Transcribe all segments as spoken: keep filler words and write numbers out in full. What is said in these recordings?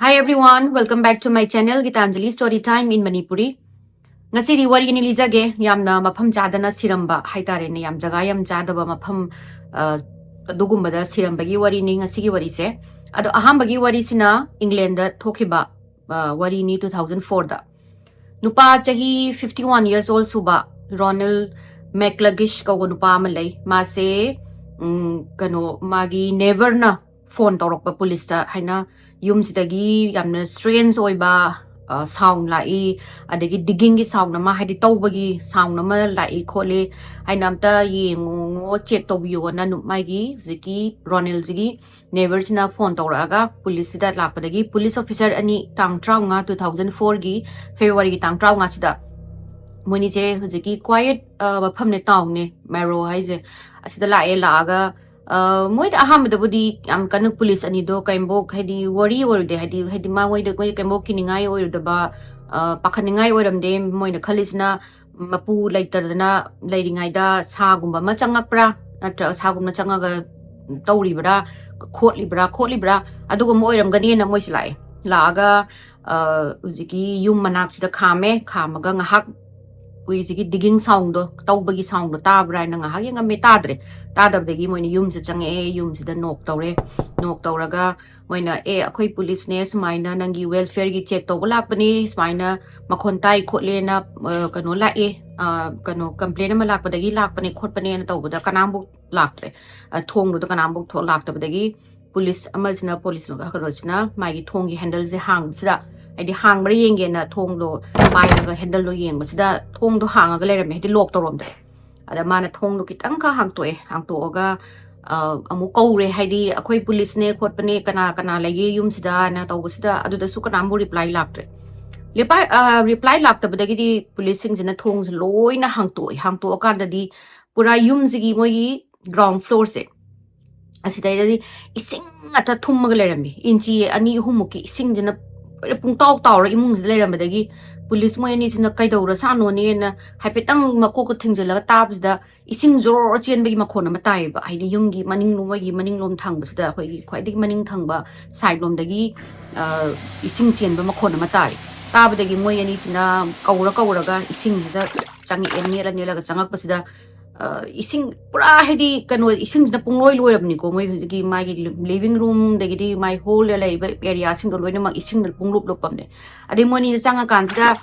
Hi everyone, welcome back to my channel Gitanjali Story Time in Manipuri. ꯉꯁꯤꯗꯤ ꯋꯥꯔꯤ ꯑꯅꯤ ꯂꯤꯖꯒꯦ꯫ ꯌꯥꯝꯅ ꯃꯐꯝ ꯆꯥꯗꯅ ꯁꯤꯔꯝꯕ ꯍꯥꯏꯇꯥꯔꯦꯅꯦ, ꯌꯥꯝ ꯖꯒꯥ ꯌꯥꯝ ꯆꯥꯗꯕ ꯃꯐꯝ, ꯑ, ꯑꯗꯨꯒꯨꯝꯕꯗ ꯁꯤꯔꯝꯕꯒꯤ ꯋꯥꯔꯤꯅꯤ ꯉꯁꯤꯒꯤ ꯋꯥꯔꯤꯁꯦ꯫ ꯑꯗꯣ ꯑꯍꯥꯟꯕꯒꯤ ꯋꯥꯔꯤꯁꯤꯅ ꯏꯪꯂꯦꯟꯗ ꯊꯣꯛꯈꯤꯕ, ꯑ, ꯋꯥꯔꯤꯅꯤ, two thousand fourꯗ꯫ ꯅꯨꯄꯥ ꯆꯍꯤ fifty one years old ꯁꯨꯕ ꯔꯣꯅꯦꯜ ꯃꯦꯛꯂꯒꯤꯁ ꯀꯧꯕ ꯅꯨꯄꯥ ꯑꯃ ꯂꯩ꯫ ꯃꯥꯁꯦ, ꯎꯝ, ꯀꯩꯅꯣ, ꯃꯥꯒꯤ ꯅꯦꯕꯔꯅ ꯐꯣꯟ ꯇꯧꯔꯛꯄ ꯄꯨꯂꯤꯁꯇ, ꯍꯥꯏꯅ ꯌꯨꯝꯁꯤꯗꯒꯤ ꯌꯥꯝꯅ ꯁ꯭ꯇ꯭ꯔꯦꯟꯖ ꯑꯣꯏꯕ, ꯑ, ꯁꯥꯎꯟ ꯂꯥꯛꯏ, ꯑꯗꯒꯤ ꯗꯤꯒꯤꯡꯒꯤ ꯁꯥꯎꯟ ꯑꯃ, ꯍꯥꯏꯗꯤ ꯇꯧꯕꯒꯤ ꯁꯥꯎꯟ ꯑꯃ ꯂꯥꯛꯏ ꯈꯣꯠꯂꯤ ꯍꯥꯏꯅ ꯑꯝꯇ ꯌꯦꯡꯉꯣ, ꯆꯦꯛ ꯇꯧꯕꯤꯌꯣꯅ ꯅꯨ-, ꯃꯥꯒꯤ ꯍꯧꯖꯤꯛꯀꯤ ꯔꯣꯅꯦꯜꯁꯤꯒꯤ ꯅꯦꯕꯔꯁꯤꯅ ꯐꯣꯟ ꯇꯧꯔꯛꯑꯒ ꯄꯨꯂꯤꯁꯁꯤꯗ ꯂꯥꯛꯄꯗꯒꯤ ꯄꯨꯂꯤꯁ ꯑꯣꯐꯤꯁꯔ ꯑꯅꯤ ꯇꯥꯡ ꯇꯔꯥꯃꯉꯥ, two thousand fourꯒꯤ ꯐꯦꯕ꯭ꯔꯨꯋꯥꯔꯤꯒꯤ ꯇꯥꯡ ꯇꯔꯥꯃꯉꯥꯁꯤꯗ ꯃꯣꯏꯅꯤꯁꯦ ꯍꯧꯖꯤꯛꯀꯤ ꯀ꯭ꯋꯥꯏꯌꯦꯠ, ꯑ, ꯃꯐꯝꯅꯦ, ꯇꯥꯎꯟꯅꯦ, ꯃꯦꯔꯣ ꯍꯥꯏꯁꯦ, ꯑꯁꯤꯗ ꯂꯥꯛꯑꯦ꯫ ꯂꯥꯛꯑꯒ, ꯑ, ꯃꯣꯏꯗ ꯑꯍꯥꯟꯕꯗꯕꯨꯗꯤ ꯌꯥꯝ ꯀꯟꯅ ꯄꯨꯂꯤꯁ ꯑꯅꯤꯗꯣ ꯀꯩꯝꯕꯣꯛ, ꯍꯥꯏꯗꯤ, ꯋꯥꯔꯤ ꯑꯣꯏꯔꯨꯗꯦ, ꯍꯥꯏꯗꯤ, ꯍꯥꯏꯗꯤ ꯃꯥ ꯃꯣꯏꯗ, ꯃꯣꯏꯗ ꯀꯩꯝꯕꯣꯛ ꯀꯤꯅꯤꯡꯉꯥꯏ ꯑꯣꯏꯔꯨꯗꯕ, ꯑ, ꯄꯥꯈꯠꯅꯤꯡꯉꯥꯏ ꯑꯣꯏꯔꯝꯗꯦ꯫ ꯃꯣꯏꯅ ꯈꯜꯂꯤꯁꯤꯅ ꯃꯄꯨ ꯂꯩꯇꯗꯅ ꯂꯩꯔꯤꯉꯩꯗ ꯁꯥꯒꯨꯝꯕ ꯑꯃ ꯆꯪꯉꯛꯄ꯭ꯔꯥ, ꯅꯠꯇ꯭ꯔꯒ ꯁꯥꯒꯨꯝꯕ ꯆꯪꯉꯒ ꯇꯧꯔꯤꯕ꯭ꯔꯥ, ꯈꯣꯠꯂꯤꯕ꯭ꯔꯥ, ꯈꯣꯠꯂꯤꯕ꯭ꯔꯥ, ꯑꯗꯨꯒꯨꯝꯕ ꯑꯣꯏꯔꯝꯒꯅꯤꯅ ꯃꯣꯏꯁꯦ ꯂꯥꯛꯑꯦ꯫ ꯂꯥꯛꯑꯒ, ꯑ, ꯍꯧꯖꯤꯛꯀꯤ ꯌꯨꯝ ꯃꯅꯥꯛꯁꯤꯗ ꯈꯥꯝꯃꯦ꯫ ꯈꯥꯝꯃꯒ ꯉꯥꯏꯍꯥꯛ ꯑꯩꯈꯣꯏ ꯍꯧꯖꯤꯛꯀꯤ ꯗꯤꯒꯤꯡ ꯁꯥꯎꯟꯗꯣ, ꯇꯧꯕꯒꯤ ꯁꯥꯎꯟꯗꯣ ꯇꯥꯕ꯭ꯔꯥ ꯍꯥꯏꯅ ꯉꯥꯏꯍꯥꯛ ꯌꯦꯡꯉꯝꯃꯦ, ꯇꯥꯗ꯭ꯔꯦ꯫ ꯇꯥꯗꯕꯗꯒꯤ ꯃꯣꯏꯅ ꯌꯨꯝꯁꯦ ꯆꯪꯉꯛꯑꯦ꯫ ꯌꯨꯝꯁꯤꯗ ꯅꯣꯛ ꯇꯧꯔꯦ꯫ ꯅꯣꯛ ꯇꯧꯔꯒ ꯃꯣꯏꯅ, "ꯑꯦ, ꯑꯩꯈꯣꯏ ꯄꯨꯂꯤꯁꯅꯦ, ꯁꯨꯃꯥꯏꯅ ꯅꯪꯒꯤ ꯋꯦꯜꯐꯤꯌꯔꯒꯤ ꯆꯦꯛ ꯇꯧꯕ ꯂꯥꯛꯄꯅꯦ, ꯁꯨꯃꯥꯏꯅ ꯃꯈꯣꯟ ꯇꯥꯏ ꯈꯣꯠꯂꯦꯅ, ꯑ, ꯀꯩꯅꯣ ꯂꯥꯛꯑꯦ, ꯑ, ꯀꯩꯅꯣ, ꯀꯝꯄ꯭ꯂꯦꯟ ꯑꯃ ꯂꯥꯛꯄꯗꯒꯤ ꯂꯥꯛꯄꯅꯦ ꯈꯣꯠꯄꯅꯦꯅ" ꯇꯧꯕꯗ ꯀꯅꯥꯝꯐꯥꯎ ꯂꯥꯛꯇ꯭ꯔꯦ꯫ ꯑ, ꯊꯣꯡꯗꯨꯗ ꯀꯅꯥꯝꯐꯥꯎ ꯊꯣꯛ-, ꯂꯥꯛꯇꯕꯗꯒꯤ ꯄꯨꯂꯤꯁ ꯑꯃꯁꯤꯅ, ꯄꯨꯂꯤꯁ ꯀꯩꯅꯣꯁꯤꯅ ꯃꯥꯒꯤ ꯊꯣꯡꯒꯤ ꯍꯦꯟꯗꯜꯁꯦ ꯍꯥꯡꯕꯁꯤꯗ, ꯍꯥꯏꯗꯤ ꯍꯥꯡꯕ꯭ꯔꯥ ꯌꯦꯡꯒꯦꯅ ꯊꯣꯡꯗꯣ ꯄꯥꯏꯔꯒ ꯍꯦꯟꯗꯜꯗꯣ ꯌꯦꯡꯕꯁꯤꯗ ꯊꯣꯡꯗꯣ ꯍꯥꯡꯉꯒ ꯂꯩꯔꯝꯃꯦ, ꯍꯥꯏꯗꯤ ꯂꯣꯛ ꯇꯧꯔꯝꯗ꯭ꯔꯦ꯫ ꯑꯗ ꯃꯥꯅ ꯊꯣꯡꯗꯣ ꯈꯤꯇꯪꯈꯛ ꯍꯥꯡꯇꯣꯛꯑꯦ꯫ ꯍꯥꯡꯇꯣꯛꯑꯒ, ꯑ, ꯑꯃꯨꯛ ꯀꯧꯔꯦ, ꯍꯥꯏꯗꯤ, "ꯑꯩꯈꯣꯏ ꯄꯨꯂꯤꯁꯅꯦ ꯈꯣꯠꯄꯅꯦ, ꯀꯅꯥ ꯀꯅꯥ ꯂꯩꯒꯦ ꯌꯨꯝꯁꯤꯗ?" ꯍꯥꯏꯅ ꯇꯧꯕꯁꯤꯗ, ꯑꯗꯨꯗꯁꯨ ꯀꯅꯥꯝꯕꯨ ꯔꯤꯄ꯭ꯂꯥꯏ ꯂꯥꯛꯇ꯭ꯔꯦ꯫ ꯔꯤꯄ꯭ꯂꯥꯏ, ꯑ, ꯔꯤꯄ꯭ꯂꯥꯏ ꯂꯥꯛꯇꯕꯗꯒꯤꯗꯤ ꯄꯨꯂꯤꯁꯁꯤꯡꯁꯤꯅ ꯊꯣꯡꯁꯦ ꯂꯣꯏꯅ ꯍꯥꯡꯇꯣꯛꯑꯦ꯫ ꯍꯥꯡꯇꯣꯛꯑꯀꯥꯟꯗꯗꯤ ꯄꯨꯔꯥ ꯌꯨꯝꯁꯤꯒꯤ ꯃꯣꯏꯒꯤ ꯒ꯭ꯔꯥꯎꯟ ꯐ꯭ꯂꯣꯔꯁꯦ, ꯑꯁꯤꯗꯩꯗꯗꯤ ꯏꯁꯤꯡ ꯉꯥꯛꯇ ꯊꯨꯝꯃꯒ ꯂꯩꯔꯝꯃꯤ꯫ ꯏꯟꯆꯤ ꯑꯅꯤ ꯑꯍꯨꯝꯃꯨꯛꯀꯤ ꯏꯁꯤꯡꯁꯤꯅ ꯂꯣꯏꯅ ꯄꯨꯡꯇꯥꯎ ꯇꯥꯎꯔ ꯏꯃꯨꯡꯁꯤꯗ ꯂꯩꯔꯝꯕꯗꯒꯤ ꯄꯨꯂꯤꯁ ꯃꯣꯏ ꯑꯅꯤꯁꯤꯅ ꯀꯩꯗꯧꯔ ꯁꯥꯅꯣꯅꯦꯅ ꯍꯥꯏꯐꯦꯠꯇꯪ ꯃꯀꯣꯛꯇ ꯊꯤꯡꯖꯤꯜꯂꯒ ꯇꯥꯕꯁꯤꯗ ꯏꯁꯤꯡ ꯖꯣꯔ ꯆꯦꯟꯕꯒꯤ ꯃꯈꯣꯟ ꯑꯃ ꯇꯥꯏꯌꯦꯕ꯫ ꯍꯥꯏꯗꯤ ꯌꯨꯝꯒꯤ ꯃꯅꯤꯡꯂꯣꯝ, ꯃꯣꯏꯒꯤ ꯃꯅꯤꯡꯂꯣꯝ ꯊꯪꯕꯁꯤꯗ, ꯑꯩꯈꯣꯏꯒꯤ ꯈ꯭ꯋꯥꯏꯗꯒꯤ ꯃꯅꯤꯡ ꯊꯪꯕ ꯁꯥꯏꯠ ꯂꯣꯝꯗꯒꯤ, ꯑ, ꯏꯁꯤꯡ ꯆꯦꯟꯕ ꯃꯈꯣꯟ ꯑꯃ ꯇꯥꯏ꯫ ꯇꯥꯕꯗꯒꯤ ꯃꯣꯏ ꯑꯅꯤꯁꯤꯅ ꯀꯧꯔ ꯀꯧꯔꯒ ꯏꯁꯤꯡꯁꯤꯗ ꯆꯪꯉꯛꯑꯦ, ꯅꯦꯠꯂ ꯅꯦꯠꯂꯒ ꯆꯪꯉꯛꯄꯁꯤꯗ, ꯑ, ꯏꯁꯤꯡ ꯄꯨꯔꯥ, ꯍꯥꯏꯗꯤ, ꯀꯩꯅꯣ, ꯏꯁꯤꯡꯁꯤꯅ ꯄꯨꯡꯂꯣꯏ ꯂꯣꯏꯔꯕꯅꯤꯀꯣ꯫ ꯃꯣꯏ ꯍꯧꯖꯤꯛꯀꯤ ꯃꯥꯒꯤ ꯂꯤꯚꯤꯡ ꯔꯨꯝꯗꯒꯤꯗꯤ ꯃꯥꯏ ꯍꯣꯜꯗ ꯂꯩꯔꯤꯕ ꯑꯦꯔꯤꯌꯥꯁꯤꯡꯗꯣ ꯂꯣꯏꯅꯃꯛ ꯏꯁꯤꯡꯅ ꯄꯨꯡꯂꯨꯞ ꯂꯨꯞꯄꯝꯅꯦ꯫ ꯑꯗꯩ ꯃꯣꯏꯅꯤꯁꯦ ꯆꯪꯉꯀꯥꯟꯁꯤꯗ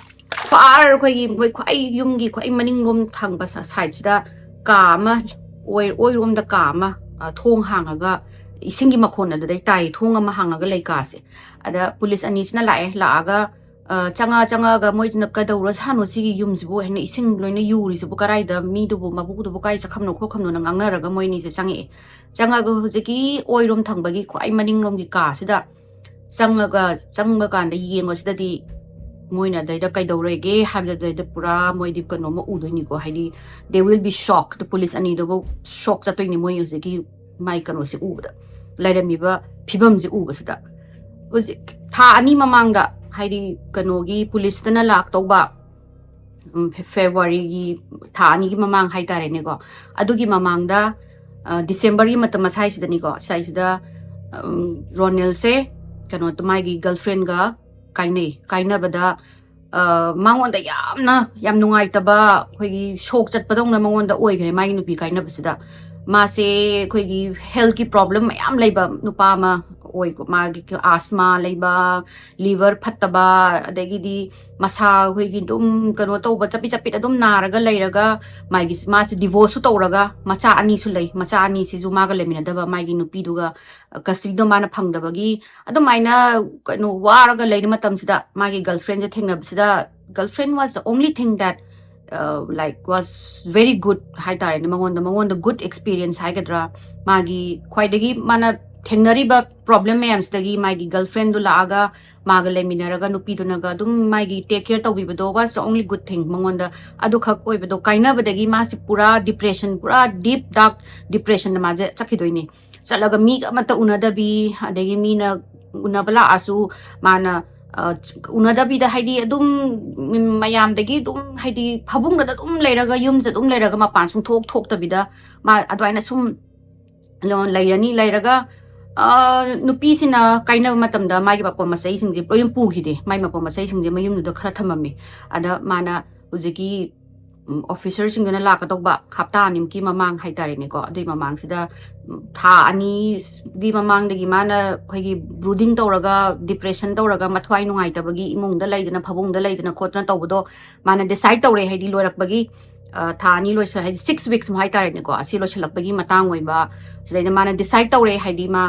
ꯐꯥꯔ ꯑꯩꯈꯣꯏꯒꯤ ꯃꯣꯏ ꯈ꯭ꯋꯥꯏ ꯌꯨꯝꯒꯤ ꯈ꯭ꯋꯥꯏ ꯃꯅꯤꯡꯂꯣꯝ ꯊꯪꯕ ꯁ-, ꯁꯥꯏꯠꯁꯤꯗ ꯀꯥ ꯑꯃ, ꯑꯣꯏ-, ꯑꯣꯏꯔꯣꯝꯗ ꯀꯥ ꯑꯃ, ꯑ, ꯊꯣꯡ ꯍꯥꯡꯉꯒ ꯏꯁꯤꯡꯒꯤ ꯃꯈꯣꯟ ꯑꯗꯨꯗꯩ ꯇꯥꯏ, ꯊꯣꯡ ꯑꯃ ꯍꯥꯡꯉꯒ ꯂꯩ ꯀꯥꯁꯦ꯫ ꯑꯗ ꯄꯨꯂꯤꯁ ꯑꯅꯤꯁꯤꯅ ꯂꯥꯛꯑꯦ, ꯂꯥꯛꯑꯒ, ꯑ, ꯆꯪꯉ ꯆꯪꯉꯒ ꯃꯣꯏꯁꯤꯅ "ꯀꯩꯗꯧꯔ ꯁꯥꯅꯣ ꯁꯤꯒꯤ ꯌꯨꯝꯁꯤꯕꯨ?" ꯍꯥꯏꯅ, "ꯏꯁꯤꯡ ꯂꯣꯏꯅ ꯌꯨꯔꯤꯁꯤꯕꯨ ꯀꯗꯥꯏꯗ? ꯃꯤꯗꯨꯕꯨ, ꯃꯕꯨꯗꯨꯕꯨ ꯀꯥꯏ ꯆꯠꯈ꯭ꯔꯕꯅꯣ ꯈꯣꯠꯈ꯭ꯔꯕꯅꯣꯅ?" ꯉꯥꯡꯅꯔꯒ ꯃꯣꯏ ꯑꯅꯤꯁꯦ ꯆꯪꯉꯛꯑꯦ꯫ ꯆꯪꯉꯒ ꯍꯧꯖꯤꯛꯀꯤ ꯑꯣꯏꯔꯣꯝ ꯊꯪꯕꯒꯤ ꯈ꯭ꯋꯥꯏ ꯃꯅꯤꯡꯂꯣꯝꯒꯤ ꯀꯥꯁꯤꯗ ꯆꯪꯉꯒ, ꯆꯪꯕ ꯀꯥꯟꯗ ꯌꯦꯡꯕꯁꯤꯗꯗꯤ ꯃꯣꯏꯅ ꯑꯗꯩꯗ ꯀꯩꯗꯧꯔꯒꯦ ꯍꯥꯏꯕꯗ ꯑꯗꯩꯗ ꯄꯨꯔꯥ ꯃꯣꯏꯗꯤ ꯀꯩꯅꯣꯝꯃ ꯎꯗꯣꯏꯅꯤꯀꯣ, ꯍꯥꯏꯗꯤ they will be shocked, police ꯑꯅꯤꯗꯨꯕꯨ ꯁꯣꯛ ꯆꯠꯇꯣꯏꯅꯤ ꯃꯣꯏ ꯍꯧꯖꯤꯛꯀꯤ ꯃꯥꯏ ꯀꯩꯅꯣꯁꯦ ꯎꯕꯗ, ꯂꯩꯔꯝꯃꯤꯕ ꯐꯤꯕꯝꯁꯦ ꯎꯕꯁꯤꯗ꯫ ꯍꯧꯖꯤꯛ ꯊꯥ ꯑꯅꯤ ꯃꯃꯥꯡꯗ, ꯍꯥꯏꯗꯤ ꯀꯩꯅꯣꯒꯤ ꯄꯨꯂꯤꯁꯇꯅ ꯂꯥꯛꯇꯧꯕ, ꯎꯝ, ꯐꯦ-, ꯐꯦꯕ꯭ꯔꯨꯋꯥꯔꯤꯒꯤ ꯊꯥ ꯑꯅꯤꯒꯤ ꯃꯃꯥꯡ ꯍꯥꯏꯇꯥꯔꯦꯅꯦꯀꯣ, ꯑꯗꯨꯒꯤ ꯃꯃꯥꯡꯗ, ꯑ, ꯗꯤꯁꯦꯝꯕꯔꯒꯤ ꯃꯇꯝ ꯑꯁꯥꯏꯁꯤꯗꯅꯤꯀꯣ, ꯁꯥꯏꯁꯤꯗ, ꯎꯝ, ꯔꯣꯅꯦꯜꯁꯦ ꯀꯩꯅꯣ, ꯃꯥꯒꯤ ꯒꯔꯜꯐ꯭ꯔꯦꯟꯒ ꯀꯥꯏꯅꯩ꯫ ꯀꯥꯏꯅꯕꯗ, ꯑ, ꯃꯉꯣꯟꯗ ꯌꯥꯝꯅ, ꯌꯥꯝ ꯅꯨꯡꯉꯥꯏꯇꯕ, ꯑꯩꯈꯣꯏꯒꯤ ꯁꯣꯛ ꯆꯠꯄꯗꯧꯅ ꯃꯉꯣꯟꯗ ꯑꯣꯏꯈ꯭ꯔꯦ ꯃꯥꯒꯤ ꯅꯨꯄꯤ ꯀꯥꯏꯅꯕꯁꯤꯗ꯫ ꯃꯥꯁꯦ ꯑꯩꯈꯣꯏꯒꯤ ꯍꯦꯜꯊꯀꯤ ꯄ꯭ꯔꯣꯕ꯭ꯂꯦꯝ ꯃꯌꯥꯝ ꯂꯩꯕ ꯅꯨꯄꯥ ꯑꯃ ꯑꯣꯏꯀꯣ꯫ ꯃꯥꯒꯤ ꯑꯥꯁꯃꯥ ꯂꯩꯕ, ꯂꯤꯚꯔ ꯐꯠꯇꯕ, ꯑꯗꯒꯤꯗꯤ ꯃꯁꯥ ꯑꯩꯈꯣꯏꯒꯤ ꯑꯗꯨꯝ ꯀꯩꯅꯣ ꯇꯧꯕ, ꯆꯄꯤꯠ ꯆꯄꯤꯠ ꯑꯗꯨꯝ ꯅꯥꯔꯒ ꯂꯩꯔꯒ, ꯃꯥꯒꯤ, ꯃꯥꯁꯦ ꯗꯤꯚꯣꯔꯁꯁꯨ ꯇꯧꯔꯒ ꯃꯆꯥ ꯑꯅꯤꯁꯨ ꯂꯩ꯫ ꯃꯆꯥ ꯑꯅꯤꯁꯤꯁꯨ ꯃꯥꯒ ꯂꯩꯃꯤꯟꯅꯗꯕ, ꯃꯥꯒꯤ ꯅꯨꯄꯤꯗꯨꯒ ꯀꯁꯇꯗꯤꯗꯣ ꯃꯥꯅ ꯐꯪꯗꯕꯒꯤ ꯑꯗꯨꯃꯥꯏꯅ ꯀꯩꯅꯣ ꯋꯥꯔꯒ ꯂꯩꯔꯤ ꯃꯇꯝꯁꯤꯗ ꯃꯥꯒꯤ ꯒꯔꯜꯐ꯭ꯔꯦꯟꯁꯦ ꯊꯦꯡꯅꯕꯁꯤꯗ, girlfriend was the only thing that, uh, like, was very good ꯍꯥꯏꯇꯥꯔꯦꯅꯦ꯫ ꯃꯉꯣꯟꯗ, ꯃꯉꯣꯟꯗ ꯒꯨꯗ ꯑꯦꯛꯁꯄꯤꯔꯤꯌꯦꯟꯁ ꯍꯥꯏꯒꯗ꯭ꯔꯥ, ꯃꯥꯒꯤ ꯈ꯭ꯋꯥꯏꯗꯒꯤ ꯃꯥꯅ ꯊꯦꯡꯅꯔꯤꯕ ꯄ꯭ꯔꯣꯕ꯭ꯂꯦꯝ ꯃꯌꯥꯝꯁꯤꯗꯒꯤ ꯃꯥꯒꯤ ꯒꯔꯜꯐ꯭ꯔꯦꯟꯗꯨ ꯂꯥꯛꯑꯒ ꯃꯥꯒ ꯂꯩꯃꯤꯟꯅꯔꯒ ꯅꯨꯄꯤꯗꯨꯅꯒ ꯑꯗꯨꯝ ꯃꯥꯒꯤ take care ꯇꯧꯕꯤꯕꯗꯣ was the only good thing ꯃꯉꯣꯟꯗ꯫ ꯑꯗꯨꯈꯛ ꯑꯣꯏꯕꯗꯣ, ꯀꯥꯏꯅꯕꯗꯒꯤ ꯃꯥꯁꯤ ꯄꯨꯔꯥ ꯗꯤꯄ꯭ꯔꯦꯁꯟ, ꯄꯨꯔꯥ ꯗꯤꯞ ꯗꯥꯔꯛ ꯗꯤꯄ꯭ꯔꯦꯁꯟꯗ ꯃꯥꯁꯦ ꯆꯠꯈꯤꯗꯣꯏꯅꯦ꯫ ꯆꯠꯂꯒ ꯃꯤꯒ ꯑꯃꯠꯇ ꯎꯅꯗꯕꯤ, ꯑꯗꯒꯤ ꯃꯤꯅ ꯎꯅꯕ ꯂꯥꯛꯑꯁꯨ ꯃꯥꯅ ꯎꯅꯗꯕꯤꯗ, ꯍꯥꯏꯗꯤ, ꯑꯗꯨꯝ ꯃꯌꯥꯝꯗꯒꯤ ꯑꯗꯨꯝ, ꯍꯥꯏꯗꯤ, ꯐꯃꯨꯡꯗ ꯑꯗꯨꯝ ꯂꯩꯔꯒ, ꯌꯨꯝꯁꯤꯗ ꯑꯗꯨꯝ ꯂꯩꯔꯒ, ꯃꯄꯥꯟ ꯁꯨꯡꯊꯣꯛ ꯊꯣꯛꯇꯕꯤꯗ, ꯃꯥ ꯑꯗꯨꯃꯥꯏꯅ ꯁꯨꯝ ꯂꯩꯔꯅꯤ꯫ ꯂꯩꯔꯒ, ꯅꯨꯄꯤꯁꯤꯅ ꯀꯥꯏꯅꯕ ꯃꯇꯝꯗ ꯃꯥꯒꯤ ꯃꯄꯣꯠ ꯃꯆꯩꯁꯤꯡꯁꯦ ꯂꯣꯏꯅ ꯄꯨꯈꯤꯗꯦ꯫ ꯃꯥꯒꯤ ꯃꯄꯣꯠ ꯃꯆꯩꯁꯤꯡꯁꯦ ꯃꯌꯨꯝꯗꯨꯗ ꯈꯔ ꯊꯝꯃꯝꯃꯤ꯫ ꯑꯗ ꯃꯥꯅ ꯍꯧꯖꯤꯛꯀꯤ officerꯁꯤꯡꯗꯨꯅ ꯂꯥꯛꯀꯗꯧꯕ ꯍꯞꯇꯥ ꯑꯅꯤꯃꯨꯛꯀꯤ ꯃꯃꯥꯡ ꯍꯥꯏꯇꯥꯔꯦꯅꯦꯀꯣ, ꯑꯗꯨꯒꯤ ꯃꯃꯥꯡꯁꯤꯗ ꯊꯥ ꯑꯅꯤꯒꯤ ꯃꯃꯥꯡꯗꯒꯤ ꯃꯥꯅ ꯑꯩꯈꯣꯏꯒꯤ brooding ꯇꯧꯔꯒ, depression ꯇꯧꯔꯒ, ꯃꯊ꯭ꯋꯥꯏ ꯅꯨꯡꯉꯥꯏꯇꯕꯒꯤ ꯏꯃꯨꯡꯗ ꯂꯩꯗꯅ, ꯐꯃꯨꯡꯗ ꯂꯩꯗꯅ ꯈꯣꯠꯇꯅ ꯇꯧꯕꯗꯣ ꯃꯥꯅ decide ꯇꯧꯔꯦ, ꯍꯥꯏꯗꯤ ꯂꯣꯏꯔꯛꯄꯒꯤ, ꯊꯥ ꯑꯅꯤ ꯂꯣꯏꯁ-, ꯍꯥꯏꯗꯤ six weeks ꯍꯥꯏꯇꯥꯔꯦꯅꯦꯀꯣ, ꯑꯁꯤ ꯂꯣꯏꯁꯤꯜꯂꯛꯄꯒꯤ ꯃꯇꯥꯡ ꯑꯣꯏꯕ ꯁꯤꯗꯩꯗ ꯃꯥꯅ decide ꯇꯧꯔꯦ, ꯍꯥꯏꯗꯤ ꯃꯥ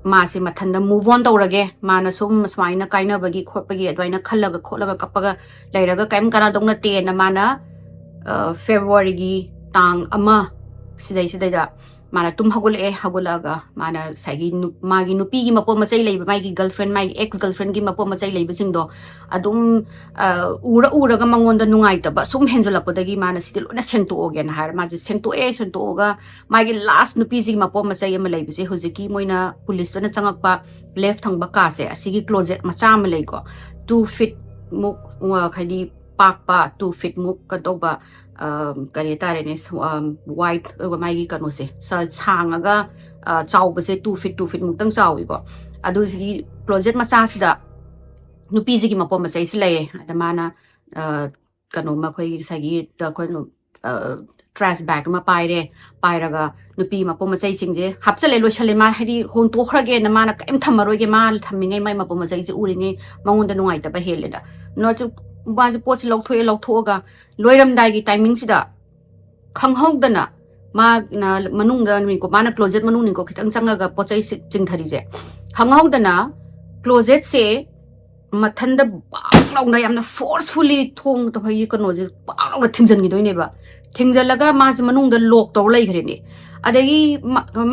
ꯃꯥꯁꯦ ꯃꯊꯟꯗ move on ꯇꯧꯔꯒꯦ, ꯃꯥꯅ ꯁꯨꯝ ꯁꯨꯃꯥꯏꯅ ꯀꯥꯏꯅꯕꯒꯤ ꯈꯣꯠꯄꯒꯤ ꯑꯗꯨꯃꯥꯏꯅ ꯈꯜꯂꯒ ꯈꯣꯠꯂꯒ ꯀꯞꯄꯒ ꯂꯩꯔꯒ ꯀꯔꯤꯝ ꯀꯥꯟꯅꯗꯧ ꯅꯠꯇꯦꯅ ꯃꯥꯅ Februaryꯒꯤ ꯇꯥꯡ ꯑꯃ ꯁꯤꯗꯩꯁꯤꯗꯩꯗ ꯃꯥꯅ ꯇꯨꯝ ꯍꯧꯒꯠꯂꯛꯑꯦ꯫ ꯍꯧꯒꯠꯂꯛꯑꯒ ꯃꯥꯅ ꯉꯁꯥꯏꯒꯤ ꯃꯥꯒꯤ ꯅꯨꯄꯤꯒꯤ ꯃꯄꯣꯠ ꯃꯆꯩ ꯂꯩꯕ, ꯃꯥꯒꯤ girlfriend, ꯃꯥꯒꯤ ex girlfriendꯒꯤ ꯃꯄꯣꯠ ꯃꯆꯩ ꯂꯩꯕꯁꯤꯡꯗꯣ ꯑꯗꯨꯝ ꯎꯔ ꯎꯔꯒ ꯃꯉꯣꯟꯗ ꯅꯨꯡꯉꯥꯏꯇꯕ ꯁꯨꯝ ꯍꯦꯟꯖꯜꯂꯛꯄꯗꯒꯤ ꯃꯥꯅ ꯁꯤꯗꯤ ꯂꯣꯏꯅ ꯁꯦꯡꯇꯣꯛꯑꯒꯦꯅ ꯍꯥꯏꯔ ꯃꯥꯁꯦ ꯁꯦꯡꯇꯣꯛꯑꯦ꯫ ꯁꯦꯡꯇꯣꯛꯑꯒ ꯃꯥꯒꯤ last ꯅꯨꯄꯤꯁꯤꯒꯤ ꯃꯄꯣꯠ ꯃꯆꯩ ꯑꯃ ꯂꯩꯕꯁꯦ, ꯍꯧꯖꯤꯛꯀꯤ ꯃꯣꯏꯅ policeꯇꯨꯅ ꯆꯪꯉꯛꯄ left ꯊꯪꯕ ꯀꯥꯁꯦ, ꯑꯁꯤꯒꯤ closet ꯃꯆꯥ ꯑꯃ ꯂꯩꯀꯣ, two feet ꯃꯨꯛ, ꯍꯥꯏꯗꯤ ꯄꯥꯛꯄ, two feet ꯃꯨꯛ ꯀꯩꯗꯧꯕ, ꯀꯔꯤ ꯍꯥꯏꯇꯥꯔꯦꯅꯦ, wide ꯑꯣꯏꯕ ꯃꯥꯒꯤ ꯀꯩꯅꯣꯁꯦ, ꯁꯥꯡꯉꯒ ꯆꯥꯎꯕꯁꯦ two feet, two feet ꯃꯨꯛꯇꯪ ꯆꯥꯎꯋꯤꯀꯣ꯫ ꯑꯗꯨꯁꯤꯒꯤ closet ꯃꯆꯥꯁꯤꯗ ꯅꯨꯄꯤꯁꯤꯒꯤ ꯃꯄꯣꯠ ꯃꯆꯩꯁꯤ ꯂꯩꯔꯦ꯫ ꯑꯗ ꯃꯥꯅ ꯀꯩꯅꯣ, ꯃꯈꯣꯏꯒꯤ ꯉꯁꯥꯏꯒꯤ ꯑꯩꯈꯣꯏꯅ trash bag ꯑꯃ ꯄꯥꯏꯔꯦ꯫ ꯄꯥꯏꯔꯒ ꯅꯨꯄꯤ ꯃꯄꯣꯠ ꯃꯆꯩꯁꯤꯡꯁꯦ ꯍꯥꯞꯆꯜꯂꯦ, ꯂꯣꯏꯁꯜꯂꯦ꯫ ꯃꯥ ꯍꯥꯏꯗꯤ ꯍꯣꯡꯇꯣꯛꯈ꯭ꯔꯒꯦꯅ ꯃꯥꯅ ꯀꯔꯤꯝ ꯊꯝꯃꯔꯣꯏꯒꯦ, ꯃꯥ ꯊꯝꯃꯤꯉꯩ ꯃꯥꯏ ꯃꯄꯣꯠ ꯃꯆꯩꯁꯦ ꯎꯔꯤꯉꯩ ꯃꯉꯣꯟꯗ ꯅꯨꯡꯉꯥꯏꯇꯕ ꯍꯦꯜꯂꯦꯗ꯫ ꯅꯣꯠꯁꯨ ꯃꯥꯁꯦ ꯄꯣꯠꯁꯦ ꯂꯧꯊꯣꯛꯑꯦ꯫ ꯂꯧꯊꯣꯛꯑꯒ ꯂꯣꯏꯔꯝꯗꯥꯏꯒꯤ timingꯁꯤꯗ ꯈꯪꯍꯧꯗꯅ ꯃꯥꯅ ꯃꯅꯨꯡꯗ ꯅꯤꯀꯣ, ꯃꯥꯅ closet ꯃꯅꯨꯡꯅꯤꯀꯣ ꯈꯤꯇꯪ ꯆꯪꯉꯒ ꯄꯣꯠ ꯆꯩꯁꯦ ꯆꯤꯡꯊꯔꯤꯁꯦ, ꯈꯪꯍꯧꯗꯅ closetꯁꯦ ꯃꯊꯟꯗ ꯄꯥꯛ ꯂꯥꯎꯅ ꯌꯥꯝꯅ forcefully ꯊꯣꯡ ꯇꯧꯕꯒꯤ ꯀꯩꯅꯣꯁꯦ ꯄꯥꯛ ꯂꯥꯎꯅ ꯊꯤꯡꯖꯤꯟꯈꯤꯗꯣꯏꯅꯦꯕ꯫ ꯊꯤꯡꯖꯤꯜꯂꯒ ꯃꯥꯁꯦ ꯃꯅꯨꯡꯗ lock ꯇꯧꯔ ꯂꯩꯈ꯭ꯔꯦꯅꯦ꯫ ꯑꯗꯒꯤ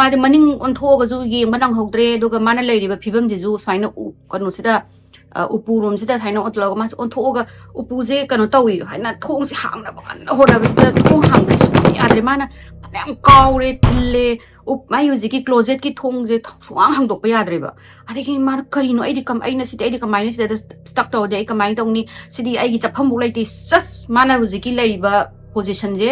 ꯃꯥꯗꯤ ꯃꯅꯤꯡ ꯑꯣꯟꯊꯣꯛꯑꯒꯁꯨ ꯌꯦꯡꯕ ꯅꯪꯍꯧꯗ꯭ꯔꯦ꯫ ꯑꯗꯨꯒ ꯃꯥꯅ ꯂꯩꯔꯤꯕ ꯐꯤꯕꯝꯁꯤꯁꯨ ꯁꯨꯃꯥꯏꯅ ꯀꯩꯅꯣꯁꯤꯗ ꯑ, ꯎꯄꯨꯔꯣꯝꯁꯤꯗ ꯁꯨꯃꯥꯏꯅ ꯑꯣꯟꯊꯣꯛꯂꯒ ꯃꯥꯁꯦ ꯑꯣꯟꯊꯣꯛꯑꯒ ꯎꯄꯨꯁꯦ ꯀꯩꯅꯣ ꯇꯧꯏ ꯍꯥꯏꯅ ꯊꯣꯡꯁꯦ ꯍꯥꯡꯅꯕ ꯀꯟꯅ ꯍꯣꯠꯅꯕꯁꯤꯗ ꯊꯣꯡ ꯍꯥꯡꯗ ꯁꯨꯡꯌꯥ ꯌꯥꯗ꯭ꯔꯦ꯫ ꯃꯥꯅ ꯐꯅꯌꯥꯝ ꯀꯥꯎꯔꯦ, ꯊꯤꯜꯂꯦ, ꯎꯞ-, ꯃꯥꯏ ꯍꯧꯖꯤꯛꯀꯤ closetꯀꯤ ꯊꯣꯡꯁꯦ ꯊ-, ꯁꯨꯡꯍꯥꯡ ꯍꯥꯡꯗꯣꯛꯄ ꯌꯥꯗ꯭ꯔꯦꯕ꯫ ꯑꯗꯒꯤ ꯃꯥꯅ, "ꯀꯔꯤꯅꯣ, ꯑꯩꯗꯤ ꯀꯝ-, ꯑꯩꯅ ꯁꯤꯗꯤ, ꯑꯩꯗꯤ ꯀꯃꯥꯏꯅ ꯁꯤꯗ stuck ꯇꯧꯔꯗꯤ ꯑꯩ ꯀꯃꯥꯏꯅ ꯇꯧꯅꯤ? ꯁꯤꯗꯤ ꯑꯩꯒꯤ ꯆꯠꯐꯝꯐꯥꯎ ꯂꯩꯇꯦ꯫" ꯁꯁ! ꯃꯥꯅ ꯍꯧꯖꯤꯛꯀꯤ ꯂꯩꯔꯤꯕ positionꯁꯦ,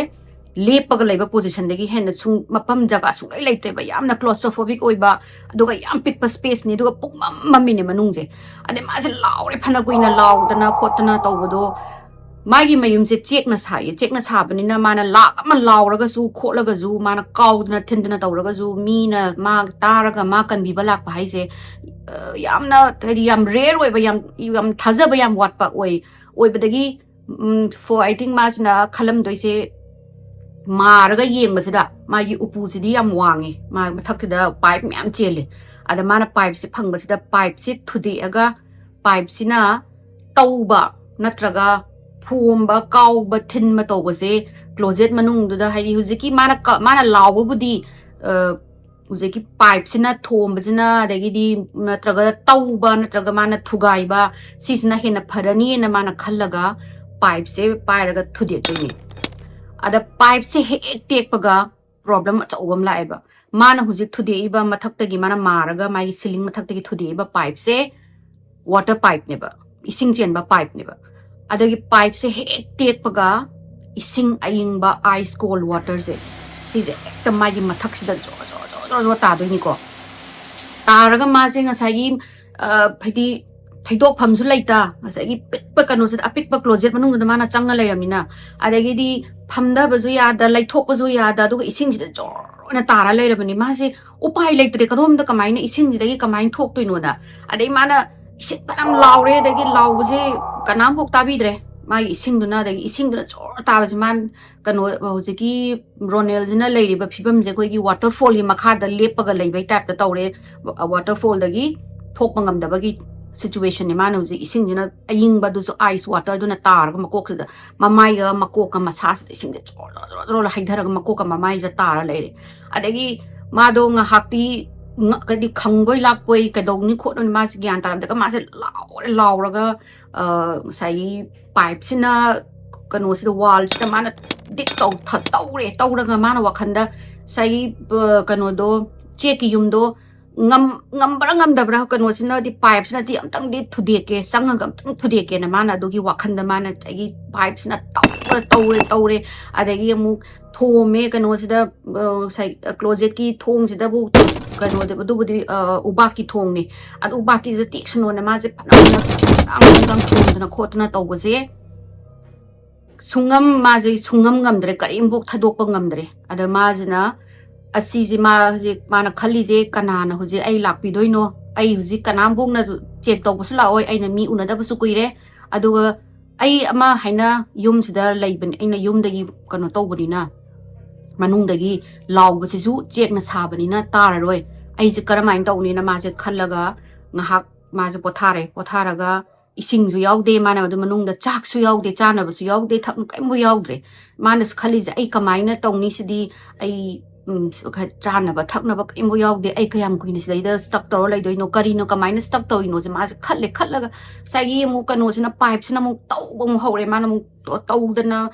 ꯂꯦꯞꯄꯒ ꯂꯩꯕ positionꯗꯒꯤ ꯍꯦꯟꯅ ꯁꯨꯝ ꯃꯐꯝ ꯖꯒꯥ ꯁꯨꯡꯂꯩ ꯂꯩꯇ꯭ꯔꯦꯕ꯫ ꯌꯥꯝꯅ claustrophobic ꯑꯣꯏꯕ, ꯑꯗꯨꯒ ꯌꯥꯝ ꯄꯤꯛꯄ spaceꯅꯤ, ꯑꯗꯨꯒ ꯄꯨꯡꯃꯝ ꯃꯝꯃꯤꯅꯦ ꯃꯅꯨꯡꯁꯦ꯫ ꯑꯗꯩ ꯃꯥꯁꯦ ꯂꯥꯎꯔꯦ, ꯐꯅ ꯀꯨꯏꯅ ꯂꯥꯎꯗꯅ ꯈꯣꯠꯇꯅ ꯇꯧꯕꯗꯣ꯫ ꯃꯥꯒꯤ ꯃꯌꯨꯝꯁꯦ ꯆꯦꯛꯅ ꯁꯥꯏꯌꯦ꯫ ꯆꯦꯛꯅ ꯁꯥꯕꯅꯤꯅ ꯃꯥꯅ ꯂꯥꯛ ꯑꯃ ꯂꯥꯎꯔꯒꯁꯨ ꯈꯣꯠꯂꯒꯁꯨ, ꯃꯥꯅ ꯀꯥꯎꯗꯅ ꯊꯤꯟꯗꯅ ꯇꯧꯔꯒꯁꯨ, ꯃꯤꯅ ꯃꯥ ꯇꯥꯔꯒ ꯃꯥ ꯀꯟꯕꯤꯕ ꯂꯥꯛꯄ ꯍꯥꯏꯁꯦ, ꯑ, ꯌꯥꯝꯅ, ꯍꯥꯏꯗꯤ, ꯌꯥꯝ rare ꯑꯣꯏꯕ, ꯌꯥꯝ, ꯌꯥꯝ ꯊꯥꯖꯕ ꯌꯥꯝ ꯋꯥꯠꯄ ꯑꯣꯏ꯫ ꯑꯣꯏꯕꯗꯒꯤ, ꯎꯝ, for, I think ꯃꯥꯁꯤꯅ ꯈꯜꯂꯝꯗꯣꯏꯁꯦ, ꯃꯥꯔꯒ ꯌꯦꯡꯕꯁꯤꯗ ꯃꯥꯒꯤ ꯎꯄꯨꯁꯤꯗꯤ ꯌꯥꯝ ꯋꯥꯡꯉꯦ, ꯃꯥ ꯃꯊꯛꯁꯤꯗ pipe ꯃꯌꯥꯝ ꯆꯦꯜꯂꯦ꯫ ꯑꯗ ꯃꯥꯅ pipeꯁꯦ ꯐꯪꯕꯁꯤꯗ pipeꯁꯦ ꯊꯨꯗꯦꯛꯑꯒ pipeꯁꯤꯅ ꯇꯧꯕ ꯅꯠꯇ꯭ꯔꯒ ꯊꯣꯝꯕ, ꯀꯥꯎꯕ, ꯊꯤꯟꯕ ꯇꯧꯕꯁꯦ closet ꯃꯅꯨꯡꯗꯨꯗ, ꯍꯥꯏꯗꯤ ꯍꯧꯖꯤꯛꯀꯤ ꯃꯥꯅ ꯀ-, ꯃꯥꯅ ꯂꯥꯎꯕꯕꯨꯗꯤ, ꯑ, ꯍꯧꯖꯤꯛꯀꯤ pipeꯁꯤꯅ ꯊꯣꯝꯕꯁꯤꯅ, ꯑꯗꯒꯤꯗꯤ ꯅꯠꯇ꯭ꯔꯒ ꯇꯧꯕ, ꯅꯠꯇ꯭ꯔꯒ ꯃꯥꯅ ꯊꯨꯒꯥꯏꯕ, ꯁꯤꯁꯤꯅ ꯍꯦꯟꯅ ꯐꯔꯅꯤꯅ ꯃꯥꯅ ꯈꯜꯂꯒ pipeꯁꯦ ꯄꯥꯏꯔꯒ ꯊꯨꯗꯦꯛꯇꯣꯏꯅꯤ꯫ ꯑꯗ pipeꯁꯦ ꯍꯦꯛ ꯇꯦꯛꯄꯒ problem ꯑꯆꯧꯕ ꯑꯃ ꯂꯥꯛꯑꯦꯕ꯫ ꯃꯥꯅ ꯍꯧꯖꯤꯛ ꯊꯨꯗꯦꯛꯏꯕ ꯃꯊꯛꯇꯒꯤ, ꯃꯥꯅ ꯃꯥꯔꯒ ꯃꯥꯒꯤ ceiling ꯃꯊꯛꯇꯒꯤ ꯊꯨꯗꯦꯛꯏꯕ pipeꯁꯦ water pipeꯅꯦꯕ, ꯏꯁꯤꯡ ꯆꯦꯟꯕ pipeꯅꯦꯕ꯫ ꯑꯗꯒꯤ pipeꯁꯦ ꯍꯦꯛ ꯇꯦꯛꯄꯒ ꯏꯁꯤꯡ ꯑꯏꯪꯕ, ice cold waterꯁꯦ, ꯁꯤꯁꯦ ꯍꯦꯛꯇ ꯃꯥꯒꯤ ꯃꯊꯛꯁꯤꯗ ꯖꯣ ꯖꯣ ꯖꯣ ꯖꯣ ꯖꯣ ꯇꯥꯗꯣꯏꯅꯤꯀꯣ꯫ ꯇꯥꯔꯒ ꯃꯥꯁꯦ ꯉꯁꯥꯏꯒꯤ, ꯑ, ꯍꯥꯏꯗꯤ ꯊꯩꯗꯣꯛꯐꯝꯁꯨ ꯂꯩꯇ, ꯉꯁꯥꯏꯒꯤ ꯄꯤꯛꯄ ꯀꯩꯅꯣꯁꯤꯗ, ꯑꯄꯤꯛꯄ closet ꯃꯅꯨꯡꯗꯨꯗ ꯃꯥꯅ ꯆꯪꯉ ꯂꯩꯔꯝꯅꯤꯅ, ꯑꯗꯒꯤꯗꯤ ꯐꯝꯊꯕꯁꯨ ꯌꯥꯗ, ꯂꯩꯊꯣꯛꯄꯁꯨ ꯌꯥꯗ, ꯑꯗꯨꯒ ꯏꯁꯤꯡꯁꯤꯗ ꯖꯣꯔ ꯑꯣꯏꯅ ꯇꯥꯔ ꯂꯩꯔꯕꯅꯤ꯫ ꯃꯥꯁꯦ ꯎꯄꯥꯏ ꯂꯩꯇ꯭ꯔꯦ, ꯀꯔꯣꯝꯗ ꯀꯃꯥꯏꯅ ꯏꯁꯤꯡꯁꯤꯗꯒꯤ ꯀꯃꯥꯏꯅ ꯊꯣꯛꯇꯣꯏꯅꯣꯅ꯫ ꯑꯗꯩ ꯃꯥꯅ ꯏꯁꯤꯡ ꯐꯅꯌꯥꯝ ꯂꯥꯎꯔꯦ, ꯑꯗꯒꯤ ꯂꯥꯎꯕꯁꯦ ꯀꯅꯥꯝꯐꯥꯎ ꯇꯥꯕꯤꯗ꯭ꯔꯦ꯫ ꯃꯥꯒꯤ ꯏꯁꯤꯡꯗꯨꯅ, ꯑꯗꯒꯤ ꯏꯁꯤꯡꯗꯨꯅ ꯖꯣꯔ ꯇꯥꯕꯁꯦ, ꯃꯥꯅ ꯀꯩꯅꯣ, ꯍꯧꯖꯤꯛꯀꯤ ꯔꯣꯅꯦꯜꯁꯤꯅ ꯂꯩꯔꯤꯕ ꯐꯤꯕꯝꯁꯦ ꯑꯩꯈꯣꯏꯒꯤ waterfallꯒꯤ ꯃꯈꯥꯗ ꯂꯦꯞꯄꯒ ꯂꯩꯕꯩ typeꯇ ꯇꯧꯔꯦ꯫ Wa-, waterfallꯗꯒꯤ ꯊꯣꯛꯄ ꯉꯝꯗꯕꯒꯤ situationꯅꯦ꯫ ꯃꯥꯅ ꯍꯧꯖꯤꯛ ꯏꯁꯤꯡꯁꯤꯅ ꯑꯏꯪꯕꯗꯨꯁꯨ, ice waterꯗꯨꯅ ꯇꯥꯔꯒ ꯃꯀꯣꯛꯁꯤꯗ, ꯃꯃꯥꯏꯒ ꯃꯀꯣꯛꯀ ꯃꯁꯥꯁꯤꯗ ꯏꯁꯤꯡꯁꯦ ꯖꯣꯔ ꯖꯣꯔ ꯖꯣꯔ ꯖꯣꯔ ꯍꯩꯊꯔꯒ ꯃꯀꯣꯛꯀ ꯃꯃꯥꯏꯁꯤꯗ ꯇꯥꯔ ꯂꯩꯔꯦ꯫ ꯑꯗꯒꯤ ꯃꯥꯗꯣ ꯉꯥꯏꯍꯥꯛꯇꯤ ꯉ-, ꯀꯗꯤ ꯈꯪꯕꯣꯏ ꯂꯥꯛꯄꯣꯏ ꯀꯩꯗꯧꯅꯤ ꯈꯣꯠꯅꯨꯅꯤ ꯃꯥꯁꯦ ꯒ꯭ꯌꯥꯟ ꯇꯥꯔꯝꯗꯦ꯫ ꯃꯥꯁꯦ ꯂꯥꯎꯔꯦ, ꯂꯥꯎꯔꯒ, ꯑ, ꯉꯁꯥꯏꯒꯤ pipeꯁꯤꯅ ꯀꯩꯅꯣꯁꯤꯗ, wallꯁꯤꯗ ꯃꯥꯅ ꯗꯤꯛ ꯇꯧ-, ꯊ-, ꯇꯧꯔꯦ꯫ ꯇꯧꯔꯒ ꯃꯥꯅ ꯋꯥꯈꯟꯗ ꯉꯁꯥꯏꯒꯤ, ꯑ, ꯀꯩꯅꯣꯗꯣ, ꯆꯦꯛꯀꯤ ꯌꯨꯝꯗꯣ ꯉꯝ-, ꯉꯝꯕ꯭ꯔꯥ ꯉꯝꯗꯕ꯭ꯔꯥ, ꯀꯩꯅꯣꯁꯤꯅꯗꯤ, pipeꯁꯤꯅꯗꯤ ꯑꯝꯇꯪꯗꯤ ꯊꯨꯗꯦꯛꯀꯦ, ꯆꯪꯉꯒ ꯑꯝꯇꯪ ꯊꯨꯗꯦꯛꯀꯦꯅ ꯃꯥꯅ ꯑꯗꯨꯒꯤ ꯋꯥꯈꯟꯗ ꯃꯥꯅ ꯉꯁꯥꯏꯒꯤ pipeꯁꯤꯅ ꯇꯧꯔ, ꯇꯧꯔꯦ, ꯇꯧꯔꯦ꯫ ꯑꯗꯒꯤ ꯑꯃꯨꯛ ꯊꯣꯝꯃꯦ ꯀꯩꯅꯣꯁꯤꯗ, ꯑ, ꯉꯁꯥꯏ, ꯑ, closetꯀꯤ ꯊꯣꯡꯁꯤꯗꯕꯨ ꯀꯩꯅꯣꯗ, ꯑꯗꯨꯕꯨꯗꯤ, ꯑ, ꯎꯕꯥꯛꯀꯤ ꯊꯣꯡꯅꯤ꯫ ꯑꯗꯨ ꯎꯕꯥꯛꯀꯤꯁꯤꯗ ꯇꯦꯛꯁꯅꯣꯅ ꯃꯥꯁꯦ ꯐꯅ ꯐꯅ ꯊꯣꯝꯗꯅ ꯈꯣꯠꯇꯅ ꯇꯧꯕꯁꯦ ꯁꯨꯡꯉꯝ, ꯃꯥꯁꯦ ꯁꯨꯡꯉꯝ ꯉꯝꯗ꯭ꯔꯦ, ꯀꯔꯤꯝꯐꯥꯎ ꯊꯥꯗꯣꯛꯄ ꯉꯝꯗ꯭ꯔꯦ꯫ ꯑꯗ ꯃꯥꯁꯤꯅ, ꯑꯁꯤꯁꯦ ꯃꯥ ꯍꯧꯖꯤꯛ, ꯃꯥꯅ ꯈꯜꯂꯤꯁꯦ, "ꯀꯅꯥꯅ ꯍꯧꯖꯤꯛ ꯑꯩ ꯂꯥꯛꯄꯤꯗꯣꯏꯅꯣ? ꯑꯩ ꯍꯧꯖꯤꯛ ꯀꯅꯥꯝꯐꯥꯎꯅ check ꯇꯧꯕꯁꯨ ꯂꯥꯛꯑꯣꯏ, ꯑꯩꯅ ꯃꯤ ꯎꯅꯗꯕꯁꯨ ꯀꯨꯏꯔꯦ꯫ ꯑꯗꯨꯒ ꯑꯩ ꯑꯃ ꯍꯥꯏꯅ ꯌꯨꯝꯁꯤꯗ ꯂꯩꯕꯅꯤ, ꯑꯩꯅ ꯌꯨꯝꯗꯒꯤ ꯀꯩꯅꯣ ꯇꯧꯕꯅꯤꯅ, ꯃꯅꯨꯡꯗꯒꯤ ꯂꯥꯎꯕꯁꯤꯁꯨ ꯆꯦꯛꯅ ꯁꯥꯕꯅꯤꯅ ꯇꯥꯔꯔꯣꯏ꯫ ꯑꯩꯁꯦ ꯀꯔꯝꯍꯥꯏꯅ ꯇꯧꯅꯤꯅ?" ꯃꯥꯁꯦ ꯈꯜꯂꯒ ꯉꯥꯏꯍꯥꯛ ꯃꯥꯁꯦ ꯄꯣꯊꯥꯔꯦ꯫ ꯄꯣꯊꯥꯔꯒ ꯏꯁꯤꯡꯁꯨ ꯌꯥꯎꯗꯦ ꯃꯥꯅ ꯑꯗꯨ ꯃꯅꯨꯡꯗ, ꯆꯥꯛꯁꯨ ꯌꯥꯎꯗꯦ, ꯆꯥꯅꯕꯁꯨ ꯌꯥꯎꯗꯦ, ꯊꯛ-, ꯀꯔꯤꯝꯐꯥꯎ ꯌꯥꯎꯗ꯭ꯔꯦ꯫ ꯃꯥꯅ ꯈꯜꯂꯤꯁꯦ, "ꯑꯩ ꯀꯃꯥꯏꯅ ꯇꯧꯅꯤ ꯁꯤꯗꯤ? ꯑꯩ, ꯎꯝ, ꯆꯥꯅꯕ ꯊꯛꯅꯕ ꯀꯔꯤꯝꯐꯥꯎ ꯌꯥꯎꯗꯦ꯫ ꯑꯩ ꯀꯌꯥꯝ ꯀꯨꯏꯅ ꯁꯤꯗꯩꯗ stuck ꯇꯧꯔ ꯂꯩꯗꯣꯏꯅꯣ? ꯀꯔꯤꯅꯣ, ꯀꯃꯥꯏꯅ stuck ꯇꯧꯔꯤꯅꯣꯁꯦ?" ꯃꯥꯁꯦ ꯈꯜꯂꯦ꯫ ꯈꯜꯂꯒ ꯉꯁꯥꯏꯒꯤ ꯑꯃꯨꯛ ꯀꯩꯅꯣꯁꯤꯅ, pipeꯁꯤꯅ ꯑꯃꯨꯛ ꯇꯧꯕ ꯑꯃꯨꯛ ꯍꯧꯔꯦ꯫ ꯃꯥꯅ ꯑꯃꯨꯛ ꯇꯧꯗꯅ,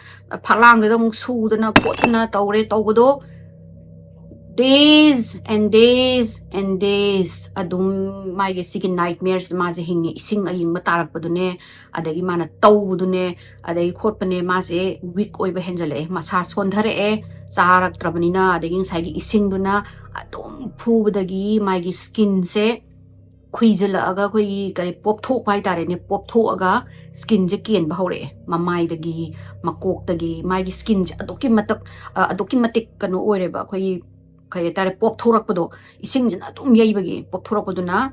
ꯐꯛꯂꯥꯡꯗꯨꯗ ꯑꯃꯨꯛ ꯁꯨꯗꯅ ꯈꯣꯠꯇꯅ ꯇꯧꯔꯦ꯫ ꯇꯧꯕꯗꯣ days and days and days ꯑꯗꯨꯝ ꯃꯥꯒꯤ ꯁꯤꯒꯤ nightmares ꯃꯥꯁꯦ ꯍꯤꯡꯉꯦ꯫ ꯏꯁꯤꯡ ꯑꯌꯤꯡꯕ ꯇꯥꯔꯛꯄꯗꯨꯅꯦ, ꯑꯗꯒꯤ ꯃꯥꯅ ꯇꯧꯕꯗꯨꯅꯦ, ꯑꯗꯒꯤ ꯈꯣꯠꯄꯅꯦ, ꯃꯥꯁꯦ weak ꯑꯣꯏꯕ ꯍꯦꯟꯖꯜꯂꯛꯑꯦ, ꯃꯁꯥ ꯁꯣꯟꯊꯔꯛꯑꯦ, ꯆꯥꯔꯛꯇ꯭ꯔꯕꯅꯤꯅ꯫ ꯑꯗꯒꯤ ꯉꯁꯥꯏꯒꯤ ꯏꯁꯤꯡꯗꯨꯅ ꯑꯗꯨꯝ ꯐꯨꯕꯗꯒꯤ ꯃꯥꯒꯤ skinꯁꯦ ꯈꯨꯏꯖꯤꯜꯂꯛꯑꯒ, ꯑꯩꯈꯣꯏꯒꯤ ꯀꯔꯤ, ꯄꯣꯞꯊꯣꯛꯄ ꯍꯥꯏꯇꯥꯔꯦꯅꯦ, ꯄꯣꯞꯊꯣꯛꯑꯒ skinꯁꯦ ꯀꯦꯟꯕ ꯍꯧꯔꯛꯑꯦ꯫ ꯃꯃꯥꯏꯗꯒꯤ, ꯃꯀꯣꯛꯇꯒꯤ, ꯃꯥꯒꯤ skinꯁꯦ ꯑꯗꯨꯛꯀꯤ ꯃꯇꯤꯛ, ꯑ, ꯑꯗꯨꯛꯀꯤ ꯃꯇꯤꯛ ꯀꯩꯅꯣ ꯑꯣꯏꯔꯦꯕ, ꯑꯩꯈꯣꯏꯒꯤ ꯀꯩ ꯍꯥꯏꯇꯥꯔꯦ, ꯄꯣꯞꯊꯣꯔꯛꯄꯗꯣ, ꯏꯁꯤꯡꯁꯤꯅ ꯑꯗꯨꯝ ꯌꯩꯕꯒꯤ ꯄꯣꯞꯊꯣꯔꯛꯄꯗꯨꯅ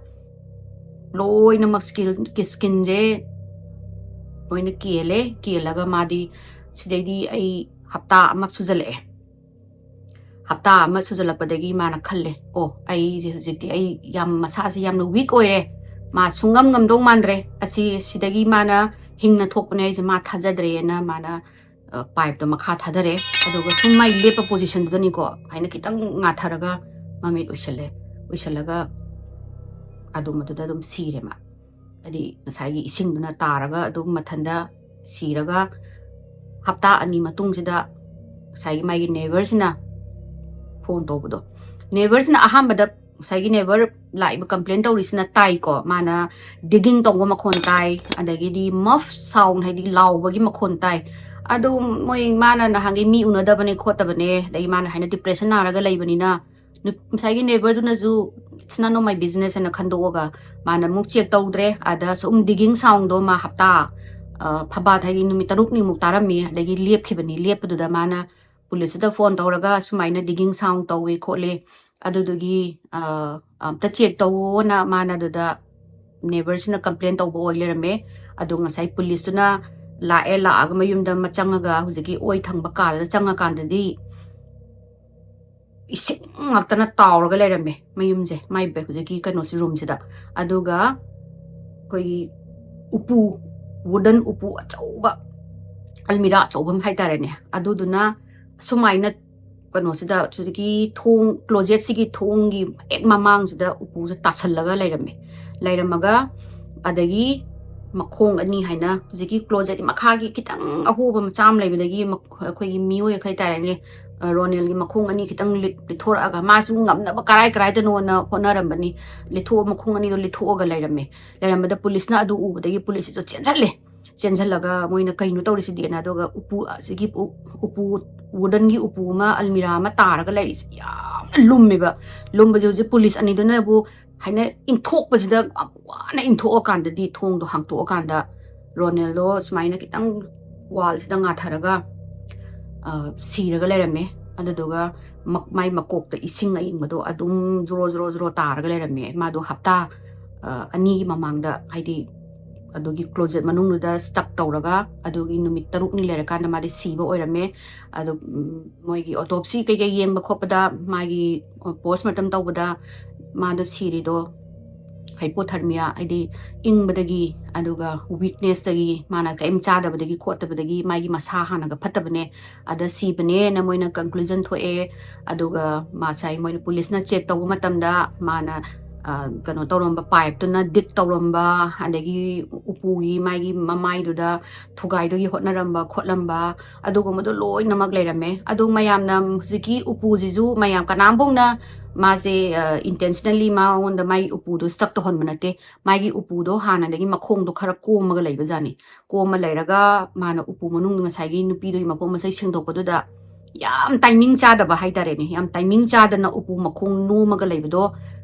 ꯂꯣꯏꯅꯃꯛ skin, skinꯁꯦ ꯂꯣꯏꯅ ꯀꯦꯜꯂꯦ꯫ ꯀꯦꯜꯂꯒ ꯃꯥꯗꯤ ꯁꯤꯗꯩꯗꯤ ꯑꯩ ꯍꯞꯇꯥ ꯑꯃ ꯁꯨꯖꯜꯂꯛꯑꯦ꯫ ꯍꯞꯇꯥ ꯑꯃ ꯁꯨꯖꯜꯂꯛꯄꯗꯒꯤ ꯃꯥꯅ ꯈꯜꯂꯦ, "ꯑꯣ, ꯑꯩꯁꯦ ꯍꯧꯖꯤꯛꯇꯤ ꯑꯩ ꯌꯥꯝ, ꯃꯁꯥꯁꯦ ꯌꯥꯝꯅ weak ꯑꯣꯏꯔꯦ, ꯃꯥ ꯁꯨꯡꯉꯝ ꯉꯝꯗꯧ ꯃꯥꯟꯗ꯭ꯔꯦ꯫ ꯑꯁꯤ, ꯁꯤꯗꯒꯤ ꯃꯥꯅ ꯍꯤꯡꯅ ꯊꯣꯛꯄꯅꯦ ꯍꯥꯏꯁꯦ ꯃꯥ ꯊꯥꯖꯗ꯭ꯔꯦꯅ" ꯃꯥꯅ, ꯑ, pipeꯇꯣ ꯃꯈꯥ ꯊꯥꯗꯔꯦ꯫ ꯑꯗꯨꯒ ꯁꯨꯝ ꯃꯥꯏ ꯂꯦꯞꯄ positionꯗꯨꯗꯅꯤꯀꯣ, ꯍꯥꯏꯅ ꯈꯤꯇꯪ ꯉꯥꯊꯔꯒ ꯃꯃꯤꯠ ꯎꯏꯁꯜꯂꯦ꯫ ꯑꯣꯏꯁꯜꯂꯒ ꯑꯗꯨꯝ ꯑꯗꯨꯗ ꯑꯗꯨꯝ ꯁꯤꯔꯦ ꯃꯥ꯫ ꯍꯥꯏꯗꯤ ꯉꯁꯥꯏꯒꯤ ꯏꯁꯤꯡꯗꯨꯅ ꯇꯥꯔꯒ ꯑꯗꯨꯝ ꯃꯊꯟꯇ ꯁꯤꯔꯒ ꯍꯞꯇꯥ ꯑꯅꯤ ꯃꯇꯨꯡꯁꯤꯗ ꯉꯁꯥꯏꯒꯤ ꯃꯥꯒꯤ ꯅꯦꯕꯔꯁꯤꯅ ꯐꯣꯟ ꯇꯧꯕꯗꯣ, ꯅꯦꯕꯔꯁꯤꯅ ꯑꯍꯥꯟꯕꯗ ꯉꯁꯥꯏꯒꯤ ꯅꯦꯕꯔ ꯂꯥꯛꯏꯕ ꯀꯝꯄ꯭ꯂꯦꯟ ꯇꯧꯔꯤꯁꯤꯅ ꯇꯥꯏꯀꯣ, ꯃꯥꯅ ꯗꯤꯒꯤꯡ ꯇꯧꯕ ꯃꯈꯣꯟ ꯇꯥꯏ, ꯑꯗꯒꯤꯗꯤ ꯃꯐ ꯁꯥꯎꯟ, ꯍꯥꯏꯗꯤ ꯂꯥꯎꯕꯒꯤ ꯃꯈꯣꯟ ꯇꯥꯏ꯫ ꯑꯗꯨ ꯃꯣꯏ, ꯃꯥꯅ ꯅꯍꯥꯟꯒꯩ ꯃꯤ ꯎꯅꯗꯕꯅꯦ ꯈꯣꯠꯇꯕꯅꯦ, ꯑꯗꯒꯤ ꯃꯥꯅ ꯍꯥꯏꯅ ꯗꯤꯄ꯭ꯔꯦꯁꯟ ꯅꯥꯔꯒ ꯂꯩꯕꯅꯤꯅ ꯅꯨꯞ-, ꯉꯁꯥꯏꯒꯤ ꯅꯦꯕꯔꯗꯨꯅꯁꯨ "It's none of my business" ꯍꯥꯏꯅ ꯈꯟꯗꯣꯛꯑꯒ ꯃꯥꯅ ꯑꯃꯨꯛ ꯆꯦꯛ ꯇꯧꯗ꯭ꯔꯦ꯫ ꯑꯗ ꯁꯨꯝ ꯗꯤꯒꯤꯡ ꯁꯥꯎꯟꯗꯣ ꯃꯥ ꯍꯞꯇꯥ, ꯑ, ꯐꯕꯥꯠ ꯍꯥꯏꯗꯤ ꯅꯨꯃꯤꯠ ꯇꯔꯨꯛꯅꯤꯃꯨꯛ ꯇꯥꯔꯝꯃꯤ, ꯑꯗꯒꯤ ꯂꯦꯞꯈꯤꯕꯅꯤ꯫ ꯂꯦꯞꯄꯗꯨꯗ ꯃꯥꯅ ꯄꯨꯂꯤꯁꯇ ꯐꯣꯟ ꯇꯧꯔꯒ ꯁꯨꯃꯥꯏꯅ ꯗꯤꯒꯤꯡ ꯁꯥꯎꯟ ꯇꯧꯏ ꯈꯣꯠꯂꯤ, ꯑꯗꯨꯗꯨꯒꯤ, ꯑ, ꯑꯝꯇ ꯆꯦꯛ ꯇꯧꯋꯣꯅ ꯃꯥꯅ ꯑꯗꯨꯗ ꯅꯦꯕꯔꯁꯤꯅ ꯀꯝꯄ꯭ꯂꯦꯟ ꯇꯧꯕ ꯑꯣꯏ ꯂꯩꯔꯝꯃꯦ꯫ ꯑꯗꯣ ꯉꯁꯥꯏ ꯄꯨꯂꯤꯁꯇꯨꯅ ꯂꯥꯛꯑꯦ, ꯂꯥꯛꯑꯒ ꯃꯌꯨꯝꯗ ꯑꯃ ꯆꯪꯉꯒ ꯍꯧꯖꯤꯛꯀꯤ ꯑꯣꯏ ꯊꯪꯕ ꯀꯥꯗꯨꯗ ꯆꯪꯉꯀꯥꯟꯗꯗꯤ ꯏꯁꯤꯡ ꯉꯥꯛꯇꯅ ꯇꯥꯎꯔꯒ ꯂꯩꯔꯝꯃꯦ ꯃꯌꯨꯝꯁꯦ, ꯃꯥꯏ ꯕꯦ-, ꯍꯧꯖꯤꯛꯀꯤ ꯀꯩꯅꯣꯁꯤ, ꯔꯨꯝꯁꯤꯗ꯫ ꯑꯗꯨꯒ ꯑꯩꯈꯣꯏꯒꯤ ꯎꯄꯨ, ꯋꯨꯗꯟ ꯎꯄꯨ ꯑꯆꯧꯕ, ꯑꯜꯃꯤꯔꯥ ꯑꯆꯧꯕ ꯑꯃ ꯍꯥꯏꯇꯥꯔꯦꯅꯦ, ꯑꯗꯨꯗꯨꯅ ꯁꯨꯃꯥꯏꯅ ꯀꯩꯅꯣꯁꯤꯗ, ꯍꯧꯖꯤꯛꯀꯤ ꯊꯣꯡ, ꯀ꯭ꯂꯣꯖꯦꯠꯁꯤꯒꯤ ꯊꯣꯡꯒꯤ ꯍꯦꯛ ꯃꯃꯥꯡꯁꯤꯗ ꯎꯄꯨꯁꯦ ꯇꯥꯁꯜꯂꯒ ꯂꯩꯔꯝꯃꯦ꯫ ꯂꯩꯔꯝꯃꯒ ꯑꯗꯒꯤ ꯃꯈꯣꯡ ꯑꯅꯤ ꯍꯥꯏꯅ ꯍꯧꯖꯤꯛꯀꯤ ꯀ꯭ꯂꯣꯖꯦꯠꯀꯤ ꯃꯈꯥꯒꯤ ꯈꯤꯇꯪ ꯑꯍꯣꯕ ꯃꯆꯥ ꯑꯃ ꯂꯩꯕꯗꯒꯤ ꯃꯈ-, ꯑꯩꯈꯣꯏꯒꯤ ꯃꯤꯑꯣꯏ ꯍꯥꯏꯇꯥꯔꯦꯅꯦ, ꯑ, ꯔꯣꯅꯦꯜꯒꯤ ꯃꯈꯣꯡ ꯑꯅꯤ ꯈꯤꯇꯪ ꯂꯤꯠ-, ꯂꯤꯠꯊꯣꯔꯛꯑꯒ ꯃꯥꯁꯨ ꯉꯝꯅꯕ ꯀꯔꯥꯏ ꯀꯔꯥꯏꯗꯅꯣꯅ ꯍꯣꯠꯅꯔꯝꯕꯅꯤ꯫ ꯂꯤꯠꯊꯣꯛꯑ-, ꯃꯈꯣꯡ ꯑꯅꯤꯗꯣ ꯂꯤꯠꯊꯣꯛꯑꯒ ꯂꯩꯔꯝꯃꯦ꯫ ꯂꯩꯔꯝꯕꯗ ꯄꯨꯂꯤꯁꯅ ꯑꯗꯨ ꯎꯕꯗꯒꯤ ꯄꯨꯂꯤꯁꯁꯤꯁꯨ ꯆꯦꯟꯁꯤꯜꯂꯦ꯫ ꯆꯦꯟꯁꯤꯜꯂꯒ ꯃꯣꯏꯅ "ꯀꯩꯅꯣ ꯇꯧꯔꯤꯁꯤꯗꯤꯅ", ꯑꯗꯨꯒ ꯎꯄꯨ ꯑꯁꯤꯒꯤ ꯎ-, ꯎꯄꯨ, ꯋꯨꯗꯟꯒꯤ ꯎꯄꯨ ꯑꯃ, ꯑꯜꯃꯤꯔꯥ ꯑꯃ ꯇꯥꯔꯒ ꯂꯩꯔꯤꯁꯦ ꯌꯥꯝꯅ ꯂꯨꯝꯃꯦꯕ꯫ ꯂꯨꯝꯕꯁꯦ ꯍꯧꯖꯤꯛ ꯄꯨꯂꯤꯁ ꯑꯅꯤꯗꯨꯅꯕꯨ ꯍꯥꯏꯅ ꯏꯟꯊꯣꯛꯄꯁꯤꯗ, ꯌꯥꯝ ꯋꯥꯅ ꯏꯟꯊꯣꯛꯑꯀꯥꯟꯗꯗꯤ, ꯊꯣꯡꯗꯣ ꯍꯥꯡꯇꯣꯛꯑꯀꯥꯟꯗ ꯔꯣꯅꯦꯜꯗꯣ ꯁꯨꯃꯥꯏꯅ ꯈꯤꯇꯪ ꯋꯥꯜꯁꯤꯗ ꯉꯥꯊꯔꯒ, ꯑ, ꯁꯤꯔꯒ ꯂꯩꯔꯝꯃꯦ꯫ ꯑꯗꯨꯗꯨꯒ ꯃꯛ-, ꯃꯥꯏ ꯃꯀꯣꯛꯇ ꯏꯁꯤꯡ ꯑꯏꯪꯕꯗꯣ ꯑꯗꯨꯝ ꯖꯣꯔꯣ ꯖꯣꯔꯣ ꯖꯣꯔꯣ ꯇꯥꯔꯒ ꯂꯩꯔꯝꯃꯦ꯫ ꯃꯥꯗꯣ ꯍꯞꯇꯥ, ꯑ, ꯑꯅꯤꯒꯤ ꯃꯃꯥꯡꯗ, ꯍꯥꯏꯗꯤ ꯑꯗꯨꯒꯤ ꯀ꯭ꯂꯣꯖꯦꯠ ꯃꯅꯨꯡꯗꯨꯗ ꯁ꯭ꯇꯛ ꯇꯧꯔꯒ ꯑꯗꯨꯒꯤ ꯅꯨꯃꯤꯠ ꯇꯔꯨꯛꯅꯤ ꯂꯩꯔꯀꯥꯟꯗ ꯃꯥꯗꯤ ꯁꯤꯕ ꯑꯣꯏꯔꯝꯃꯦ꯫ ꯑꯗꯣ, ꯎꯝ, ꯃꯣꯏꯒꯤ ꯑꯣꯇꯣꯞꯁꯤ ꯀꯩꯀꯩ ꯌꯦꯡꯕ ꯈꯣꯠꯄꯗ, ꯃꯥꯒꯤ ꯄꯣꯁꯃꯣꯔꯇꯦꯝ ꯇꯧꯕꯗ ꯃꯥꯗꯣ ꯁꯤꯔꯤꯗꯣ ꯍꯥꯏꯄꯣꯊꯔꯃꯤꯌꯥ ꯍꯥꯏꯗꯤ ꯏꯪꯕꯗꯒꯤ ꯑꯗꯨꯒ ꯋꯤꯛꯅꯦꯁꯇꯒꯤ ꯃꯥꯅ ꯀꯔꯤꯝ ꯆꯥꯗꯕꯗꯒꯤ ꯈꯣꯠꯇꯕꯗꯒꯤ ꯃꯥꯒꯤ ꯃꯁꯥ ꯍꯥꯟꯅꯒ ꯐꯠꯇꯕꯅꯦ, ꯑꯗ ꯁꯤꯕꯅꯦꯅ ꯃꯣꯏꯅ ꯀꯟꯀ꯭ꯂꯨꯖꯟ ꯊꯣꯛꯑꯦ꯫ ꯑꯗꯨꯒ ꯉꯁꯥꯏ ꯃꯣꯏꯅ ꯄꯨꯂꯤꯁꯅ ꯆꯦꯛ ꯇꯧꯕ ꯃꯇꯝꯗ ꯃꯥꯅ ꯀꯩꯅꯣ ꯇꯧꯔꯝꯕ, ꯄꯥꯏꯞꯇꯨꯅ ꯗꯤꯛ ꯇꯧꯔꯝꯕ, ꯑꯗꯒꯤ ꯎꯄꯨꯒꯤ ꯃꯥꯒꯤ ꯃꯃꯥꯏꯗꯨꯗ ꯊꯨꯒꯥꯏꯗꯨꯒꯤ ꯍꯣꯠꯅꯔꯝꯕ ꯈꯣꯠꯂꯝꯕ, ꯑꯗꯨꯒꯨꯝꯕꯗꯣ ꯂꯣꯏꯅꯃꯛ ꯂꯩꯔꯝꯃꯦ꯫ ꯑꯗꯣ ꯃꯌꯥꯝꯅ ꯍꯧꯖꯤꯛꯀꯤ ꯎꯄꯨꯁꯤꯁꯨ ꯃꯌꯥꯝ ꯀꯅꯥꯝꯐꯧꯅ ꯃꯥꯁꯦ ꯏꯟꯇꯦꯟꯁꯅꯦꯜꯂꯤ ꯃꯉꯣꯟꯗ ꯃꯥꯒꯤ ꯎꯄꯨꯗꯣ ꯁ꯭ꯇꯛ ꯇꯧꯍꯟꯕ ꯅꯠꯇꯦ꯫ ꯃꯥꯒꯤ ꯎꯄꯨꯗꯣ ꯍꯥꯟꯅꯗꯒꯤ ꯃꯈꯣꯡꯗꯣ ꯈꯔ ꯀꯣꯝꯃꯒ ꯂꯩꯕꯖꯥꯠꯅꯤ꯫ ꯀꯣꯝꯃ ꯂꯩꯔꯒ ꯃꯥꯅ ꯎꯄꯨ ꯃꯅꯨꯡꯗ ꯉꯁꯥꯏꯒꯤ ꯅꯨꯄꯤꯗꯨꯒꯤ ꯃꯄꯣꯠ ꯃꯆꯩ ꯁꯦꯡꯗꯣꯛꯄꯗꯨꯗ ꯌꯥꯝ ꯇꯥꯏꯃꯤꯡ ꯆꯥꯗꯕ ꯍꯥꯏꯇꯥꯔꯦꯅꯦ, ꯌꯥꯝ ꯇꯥꯏꯃꯤꯡ ꯆꯥꯗꯅ ꯎꯄꯨ ꯃꯈꯣꯡ ꯅꯣꯝꯃꯒ ꯂꯩꯕꯗꯣ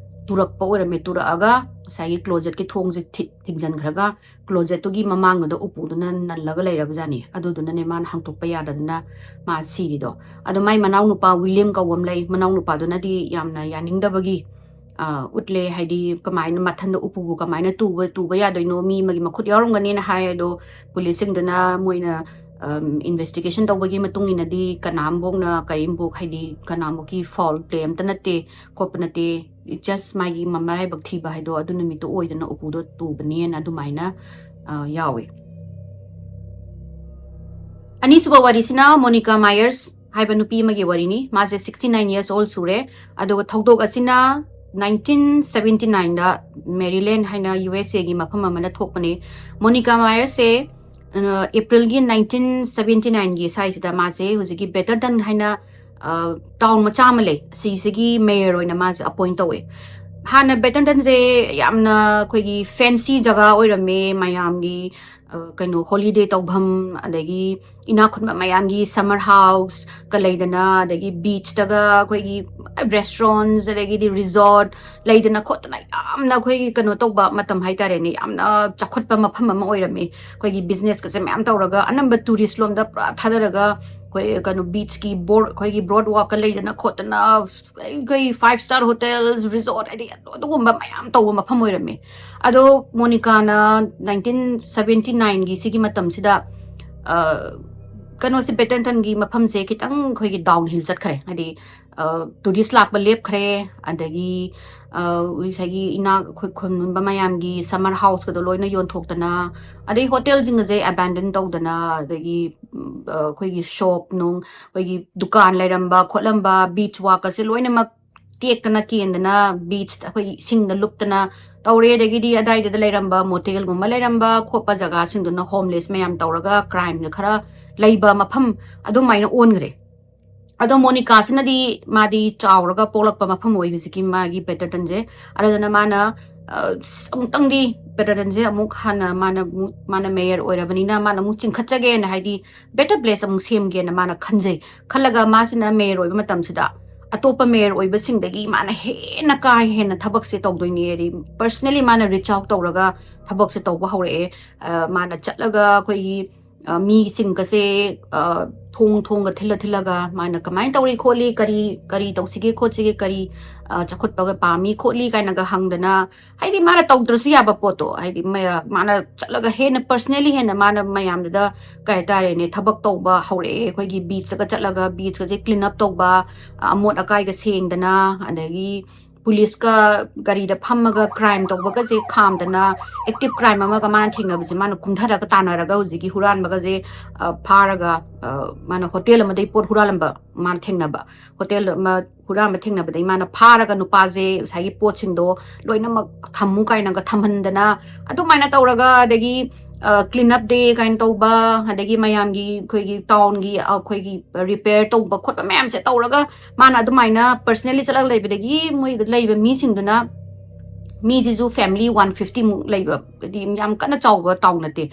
ꯇꯨꯔꯛꯄ ꯑꯣꯏꯔꯝꯃꯦ꯫ ꯇꯨꯔꯛꯑꯒ ꯉꯁꯥꯏꯒꯤ ꯀ꯭ꯂꯣꯖꯦꯠꯀꯤ ꯊꯣꯡꯁꯦ ꯊꯤ- ꯊꯤꯡꯖꯤꯟꯈ꯭ꯔꯒ ꯀ꯭ꯂꯣꯖꯦꯠꯇꯨꯒꯤ ꯃꯃꯥꯡꯗꯨꯗ ꯎꯄꯨꯗꯨꯅ ꯅꯜꯂꯒ ꯂꯩꯔꯕꯖꯥꯠꯅꯤ꯫ ꯑꯗꯨꯗꯨꯅꯅꯦ ꯃꯥꯅ ꯍꯥꯡꯇꯣꯛꯄ ꯌꯥꯗꯗꯅ ꯃꯥ ꯁꯤꯔꯤꯗꯣ꯫ ꯑꯗꯣ ꯃꯥꯏ ꯃꯅꯥꯎꯅꯨꯄꯥ ꯋꯤꯂꯤꯌꯝ ꯀꯧꯕ ꯑꯃ ꯂꯩ꯫ ꯃꯅꯥꯎꯅꯨꯄꯥꯗꯨꯅꯗꯤ ꯌꯥꯝꯅ ꯌꯥꯅꯤꯡꯗꯕꯒꯤ ꯎꯠꯂꯦ, ꯍꯥꯏꯗꯤ ꯀꯃꯥꯏꯅ ꯃꯊꯟꯗ ꯎꯄꯨꯕꯨ ꯀꯃꯥꯏꯅ ꯇꯨꯕ ꯇꯨꯕ ꯌꯥꯗꯣꯏꯅꯣ, ꯃꯤ ꯑꯃꯒꯤ ꯃꯈꯨꯠ ꯌꯥꯎꯔꯝꯒꯅꯦꯅ ꯍꯥꯏ꯫ ꯑꯗꯣ ꯄꯨꯂꯤꯁꯁꯤꯡꯗꯨꯅ ꯃꯣꯏꯅ ꯏꯟꯚꯦꯁꯇꯤꯒꯦꯁꯟ ꯇꯧꯕꯒꯤ ꯃꯇꯨꯡ ꯏꯟꯅꯗꯤ ꯀꯅꯥꯝꯐꯧꯅ ꯀꯔꯤꯝꯐꯧ, ꯍꯥꯏꯗꯤ ꯀꯅꯥꯝꯐꯧꯒꯤ ꯐꯥꯎꯜ ꯄ꯭ꯂꯦ ꯑꯝꯇ ꯅꯠꯇꯦ ꯈꯣꯠꯄ ꯅꯠꯇꯦ, ꯖꯁ ꯃꯥꯒꯤ ꯃꯔꯥꯏꯕꯛ ꯊꯤꯕ ꯍꯥꯏꯗꯣ ꯑꯗꯨ ꯅꯨꯃꯤꯠꯇꯣ ꯑꯣꯏꯗꯅ ꯎꯄꯨꯗꯣ ꯇꯨꯕꯅꯦꯅ ꯑꯗꯨꯃꯥꯏꯅ ꯌꯥꯎꯋꯤ꯫ ꯑꯅꯤꯁꯨꯕ ꯋꯥꯔꯤꯁꯤꯅ ꯃꯣꯅꯤꯀꯥ ꯃꯥꯌꯔꯁ ꯍꯥꯏꯕ ꯅꯨꯄꯤ ꯑꯃꯒꯤ ꯋꯥꯔꯤꯅꯤ꯫ ꯃꯥꯁꯦ sixty nine years old ꯁꯨꯔꯦ꯫ ꯑꯗꯨꯒ ꯊꯧꯗꯣꯛ ꯑꯁꯤꯅ nineteen seventy nineꯗ ꯃꯦꯔꯤꯂꯦꯟ ꯍꯥꯏꯅ ꯌꯨ ꯑꯦꯁ ꯑꯦꯒꯤ ꯃꯐꯝ ꯑꯃꯅ ꯊꯣꯛꯄꯅꯦ꯫ ꯃꯣꯅꯤꯀꯥ ꯃꯥꯌꯔꯁꯦ ꯑꯦꯄ꯭ꯔꯤꯜꯒꯤ nineteen seventy nineꯒꯤ ꯁ꯭ꯋꯥꯏꯁꯤꯗ ꯃꯥꯁꯦ ꯍꯧꯖꯤꯛꯀꯤ ꯕꯦꯇꯔꯗꯟ ꯍꯥꯏꯅ ꯇꯥꯎꯟ ꯃꯆꯥ ꯑꯃ ꯂꯩ, ꯑꯁꯤꯁꯤꯒꯤ ꯃꯦꯌꯔ ꯑꯣꯏꯅ ꯃꯥꯁꯦ ꯑꯄꯣꯏꯟ ꯇꯧꯋꯦ꯫ ꯍꯥꯟꯅ ꯕꯦꯇꯔꯗꯟꯁꯦ ꯌꯥꯝꯅ ꯑꯩꯈꯣꯏꯒꯤ ꯐꯦꯟꯁꯤ ꯖꯒꯥ ꯑꯣꯏꯔꯝꯃꯦ, ꯃꯌꯥꯝꯒꯤ ꯀꯩꯅꯣ ꯍꯣꯂꯤꯗꯦ ꯇꯧꯐꯝ, ꯑꯗꯒꯤ ꯏꯅꯥꯛ ꯈꯨꯟꯕ ꯃꯌꯥꯝꯒꯤ ꯁꯝꯃꯔ ꯍꯥꯎꯁꯀ ꯂꯩꯗꯅ, ꯑꯗꯒꯤ ꯕꯤꯆꯇꯒ ꯑꯩꯈꯣꯏꯒꯤ ꯔꯦꯁꯇꯨꯔꯦꯟꯠꯁ, ꯑꯗꯒꯤꯗꯤ ꯔꯤꯖꯣꯔꯠ ꯂꯩꯗꯅ ꯈꯣꯠꯇꯅ ꯌꯥꯝꯅ ꯑꯩꯈꯣꯏꯒꯤ ꯀꯩꯅꯣ ꯇꯧꯕ ꯃꯇꯝ ꯍꯥꯏꯇꯥꯔꯦꯅꯦ, ꯌꯥꯝꯅ ꯆꯥꯎꯈꯠꯄ ꯃꯐꯝ ꯑꯃ ꯑꯣꯏꯔꯝꯃꯤ꯫ ꯑꯩꯈꯣꯏꯒꯤ ꯕꯤꯖꯤꯅꯦꯁꯀꯁꯦ ꯃꯌꯥꯝ ꯇꯧꯔꯒ ꯑꯅꯝꯕ ꯇꯨꯔꯤꯁ ꯂꯣꯝꯗ ꯄꯨꯔꯥ ꯊꯥꯗꯔꯒ ꯑꯩꯈꯣꯏ ꯀꯩꯅꯣ ꯕꯤꯆꯀꯤ ꯕꯣꯔꯗ, ꯑꯩꯈꯣꯏꯒꯤ ꯕ꯭ꯔꯣꯗ ꯋꯥꯛꯀ ꯂꯩꯗꯅ ꯈꯣꯠꯇꯅ, ꯑꯩꯈꯣꯏ five star hotels, resort, ꯍꯥꯏꯗꯤ ꯑꯗꯨꯒꯨꯝꯕ ꯃꯌꯥꯝ ꯇꯧꯕ ꯃꯐꯝ ꯑꯣꯏꯔꯝꯃꯤ꯫ ꯑꯗꯣ ꯃꯣꯅꯤꯀꯥꯅ nineteen seventy nineꯒꯤ ꯁꯤꯒꯤ ꯃꯇꯝꯁꯤꯗ ꯀꯩꯅꯣꯁꯦ, ꯕꯦꯇꯟꯇꯟꯒꯤ ꯃꯐꯝꯁꯦ ꯈꯤꯇꯪ ꯑꯩꯈꯣꯏꯒꯤ downhill ꯆꯠꯈ꯭ꯔꯦ, ꯍꯥꯏꯗꯤ ꯇꯨꯔꯤꯁ ꯂꯥꯛꯄ ꯂꯦꯞꯈ꯭ꯔꯦ, ꯑꯗꯒꯤ ꯑ, ꯉꯁꯥꯏꯒꯤ ꯏꯅꯥꯛ ꯑꯩꯈꯣꯏ ꯈꯨꯟꯕ ꯃꯌꯥꯝꯒꯤ summer houseꯀꯗꯣ ꯂꯣꯏꯅ ꯌꯣꯟꯊꯣꯛꯇꯅ, ꯑꯗꯩ ꯍꯣꯇꯦꯜꯁꯤꯡ ꯑꯁꯦ abandon ꯇꯧꯗꯅ, ꯑꯗꯒꯤ ꯎꯝ, ꯑ, ꯑꯩꯈꯣꯏꯒꯤ ꯁꯣꯞ ꯅꯨꯡ, ꯑꯩꯈꯣꯏꯒꯤ ꯗꯨꯀꯥꯟ ꯂꯩꯔꯝꯕ ꯈꯣꯠꯂꯝꯕ, beach walk ꯑꯁꯦ ꯂꯣꯏꯅꯃꯛ ꯇꯦꯛꯇꯅ ꯀꯦꯟꯗꯅ, ꯕꯤꯆꯇ ꯑꯩꯈꯣꯏ ꯏꯁꯤꯡꯗ ꯂꯨꯞꯇꯅ ꯇꯧꯔꯦ꯫ ꯑꯗꯒꯤꯗꯤ ꯑꯗꯥꯏꯗꯨꯗ ꯂꯩꯔꯝꯕ ꯃꯣꯇꯦꯜꯒꯨꯝꯕ ꯂꯩꯔꯝꯕ ꯈꯣꯠꯄ ꯖꯒꯥꯁꯤꯡꯗꯨꯅ ꯍꯣꯝꯂꯦꯁ ꯃꯌꯥꯝ ꯇꯧꯔꯒ ꯀ꯭ꯔꯥꯏꯝꯒ ꯈꯔ ꯂꯩꯕ ꯃꯐꯝ ꯑꯗꯨꯃꯥꯏꯅ ꯑꯣꯟꯈ꯭ꯔꯦ꯫ ꯑꯗꯣ ꯃꯣꯅꯤꯀꯥꯁꯤꯅꯗꯤ ꯃꯥꯗꯤ ꯆꯥꯎꯔꯒ ꯄꯣꯛꯂꯛꯄ ꯃꯐꯝ ꯑꯣꯏ ꯍꯧꯖꯤꯛꯀꯤ ꯃꯥꯒꯤ ꯕꯦꯇꯔꯇꯟꯁꯦ꯫ ꯑꯗꯨꯗꯨꯅ ꯃꯥꯅ ꯑ, ꯑꯁ, ꯑꯃꯨꯛꯇꯪꯗꯤ ꯕꯦꯇꯔꯇꯟꯁꯦ ꯑꯃꯨꯛ ꯍꯥꯟꯅ ꯃꯥꯅ ꯑꯃꯨꯛ- ꯃꯥꯅ ꯃꯦꯌꯔ ꯑꯣꯏꯔꯕꯅꯤꯅ ꯃꯥꯅ ꯑꯃꯨꯛ ꯆꯤꯡꯈꯠꯆꯒꯦꯅ, ꯍꯥꯏꯗꯤ better place ꯑꯃꯨꯛ ꯁꯦꯝꯒꯦꯅ ꯃꯥꯅ ꯈꯟꯖꯩ꯫ ꯈꯜꯂꯒ ꯃꯥꯁꯤꯅ ꯃꯦꯌꯔ ꯑꯣꯏꯕ ꯃꯇꯝꯁꯤꯗ ꯑꯇꯣꯞꯄ ꯃꯦꯌꯔ ꯑꯣꯏꯕꯁꯤꯡꯗꯒꯤ ꯃꯥꯅ ꯍꯦꯟꯅ ꯀꯥ ꯍꯦꯟꯅ ꯊꯕꯛꯁꯦ ꯇꯧꯗꯣꯏꯅꯦ꯫ ꯍꯥꯏꯗꯤ personally ꯃꯥꯅ reach out ꯇꯧꯔꯒ ꯊꯕꯛꯁꯦ ꯇꯧꯕ ꯍꯧꯔꯛꯑꯦ꯫ ꯑ, ꯃꯥꯅ ꯆꯠꯂꯒ ꯑꯩꯈꯣꯏꯒꯤ ꯑ, ꯃꯤꯁꯤꯡꯒꯁꯦ ꯑ, ꯊꯣꯡ ꯊꯣꯡꯒ ꯊꯤꯜꯂ ꯊꯤꯜꯂꯒ ꯃꯥꯅ ꯀꯃꯥꯏꯅ ꯇꯧꯔꯤ ꯈꯣꯠꯂꯤ, ꯀꯔꯤ ꯀꯔꯤ ꯇꯧꯁꯤꯒꯦ ꯈꯣꯠꯁꯤꯒꯦ, ꯀꯔꯤ ꯑ, ꯆꯥꯎꯈꯠꯄꯒ ꯄꯥꯝꯃꯤ ꯈꯣꯠꯂꯤ ꯀꯥꯏꯅꯒ ꯍꯪꯗꯅ, ꯍꯥꯏꯗꯤ ꯃꯥꯅ ꯇꯧꯗ꯭ꯔꯁꯨ ꯌꯥꯕ ꯄꯣꯠꯇꯣ, ꯍꯥꯏꯗꯤ ꯃꯌꯥ- ꯃꯥꯅ ꯆꯠꯂꯒ ꯍꯦꯟꯅ personally ꯍꯦꯟꯅ ꯃꯥꯅ ꯃꯌꯥꯝꯗꯨꯗ ꯀꯩ ꯍꯥꯏꯇꯥꯔꯦꯅꯦ, ꯊꯕꯛ ꯇꯧꯕ ꯍꯧꯔꯛꯑꯦ꯫ ꯑꯩꯈꯣꯏꯒꯤ ꯕꯤꯆꯇꯒ ꯆꯠꯂꯒ ꯕꯤꯆꯀꯁꯦ ꯀ꯭ꯂꯤꯟ ꯑꯞ ꯇꯧꯕ, ꯑ, ꯑꯃꯣꯠ ꯑꯀꯥꯏꯒ ꯁꯦꯡꯗꯅ, ꯑꯗꯒꯤ ꯄꯨꯂꯤꯁꯀ ꯒꯥꯔꯤꯗ ꯐꯝꯃꯒ ꯀ꯭ꯔꯥꯏꯝ ꯇꯧꯕꯒꯁꯦ ꯈꯥꯝꯗꯅ, ꯑꯦꯛꯇꯤꯚ ꯀ꯭ꯔꯥꯏꯝ ꯑꯃꯒ ꯃꯥꯅ ꯊꯦꯡꯅꯕꯁꯦ ꯃꯥꯅ ꯀꯨꯝꯊꯔꯒ ꯇꯥꯟꯅꯔꯒ ꯍꯧꯖꯤꯛꯀꯤ ꯍꯨꯔꯥꯟꯕꯒꯁꯦ ꯑ, ꯐꯥꯔꯒ ꯑ, ꯃꯥꯅ ꯍꯣꯇꯦꯜ ꯑꯃꯗꯒꯤ ꯄꯣꯠ ꯍꯨꯔꯥꯜꯂꯝꯕ ꯃꯥꯅ ꯊꯦꯡꯅꯕ꯫ ꯍꯣꯇꯦꯜ ꯑꯃ ꯍꯨꯔꯥꯟꯕ ꯊꯦꯡꯅꯕꯗꯒꯤ ꯃꯥꯅ ꯐꯥꯔꯒ ꯅꯨꯄꯥꯁꯦ ꯉꯁꯥꯏꯒꯤ ꯄꯣꯠꯁꯤꯡꯗꯣ ꯂꯣꯏꯅꯃꯛ ꯊꯝꯃꯨ ꯀꯥꯏꯅꯒ ꯊꯝꯍꯟꯗꯅ, ꯑꯗꯨꯃꯥꯏꯅ ꯇꯧꯔꯒ, ꯑꯗꯒꯤ ꯀ꯭ꯂꯤꯟ ꯑꯞ ꯗꯦ ꯀꯥꯏꯅ ꯇꯧꯕ, ꯑꯗꯒꯤ ꯃꯌꯥꯝꯒꯤ ꯑꯩꯈꯣꯏꯒꯤ ꯇꯥꯎꯟꯒꯤ ꯑꯩꯈꯣꯏꯒꯤ ꯔꯤꯄꯦꯌꯔ ꯇꯧꯕ ꯈꯣꯠꯄ ꯃꯌꯥꯝꯁꯦ ꯇꯧꯔꯒ ꯃꯥꯅ ꯑꯗꯨꯃꯥꯏꯅ personally ꯆꯠꯂꯒ ꯂꯩꯕꯗꯒꯤ ꯃꯣꯏꯗ ꯂꯩꯕ ꯃꯤꯁꯤꯡꯗꯨꯅ, ꯃꯤꯁꯤꯁꯨ family one fifty ꯃꯨꯛ ꯂꯩꯕ, ꯍꯥꯏꯗꯤ ꯌꯥꯝ ꯀꯟꯅ ꯆꯥꯎꯕ ꯇꯥꯎꯟ ꯅꯠꯇꯦ꯫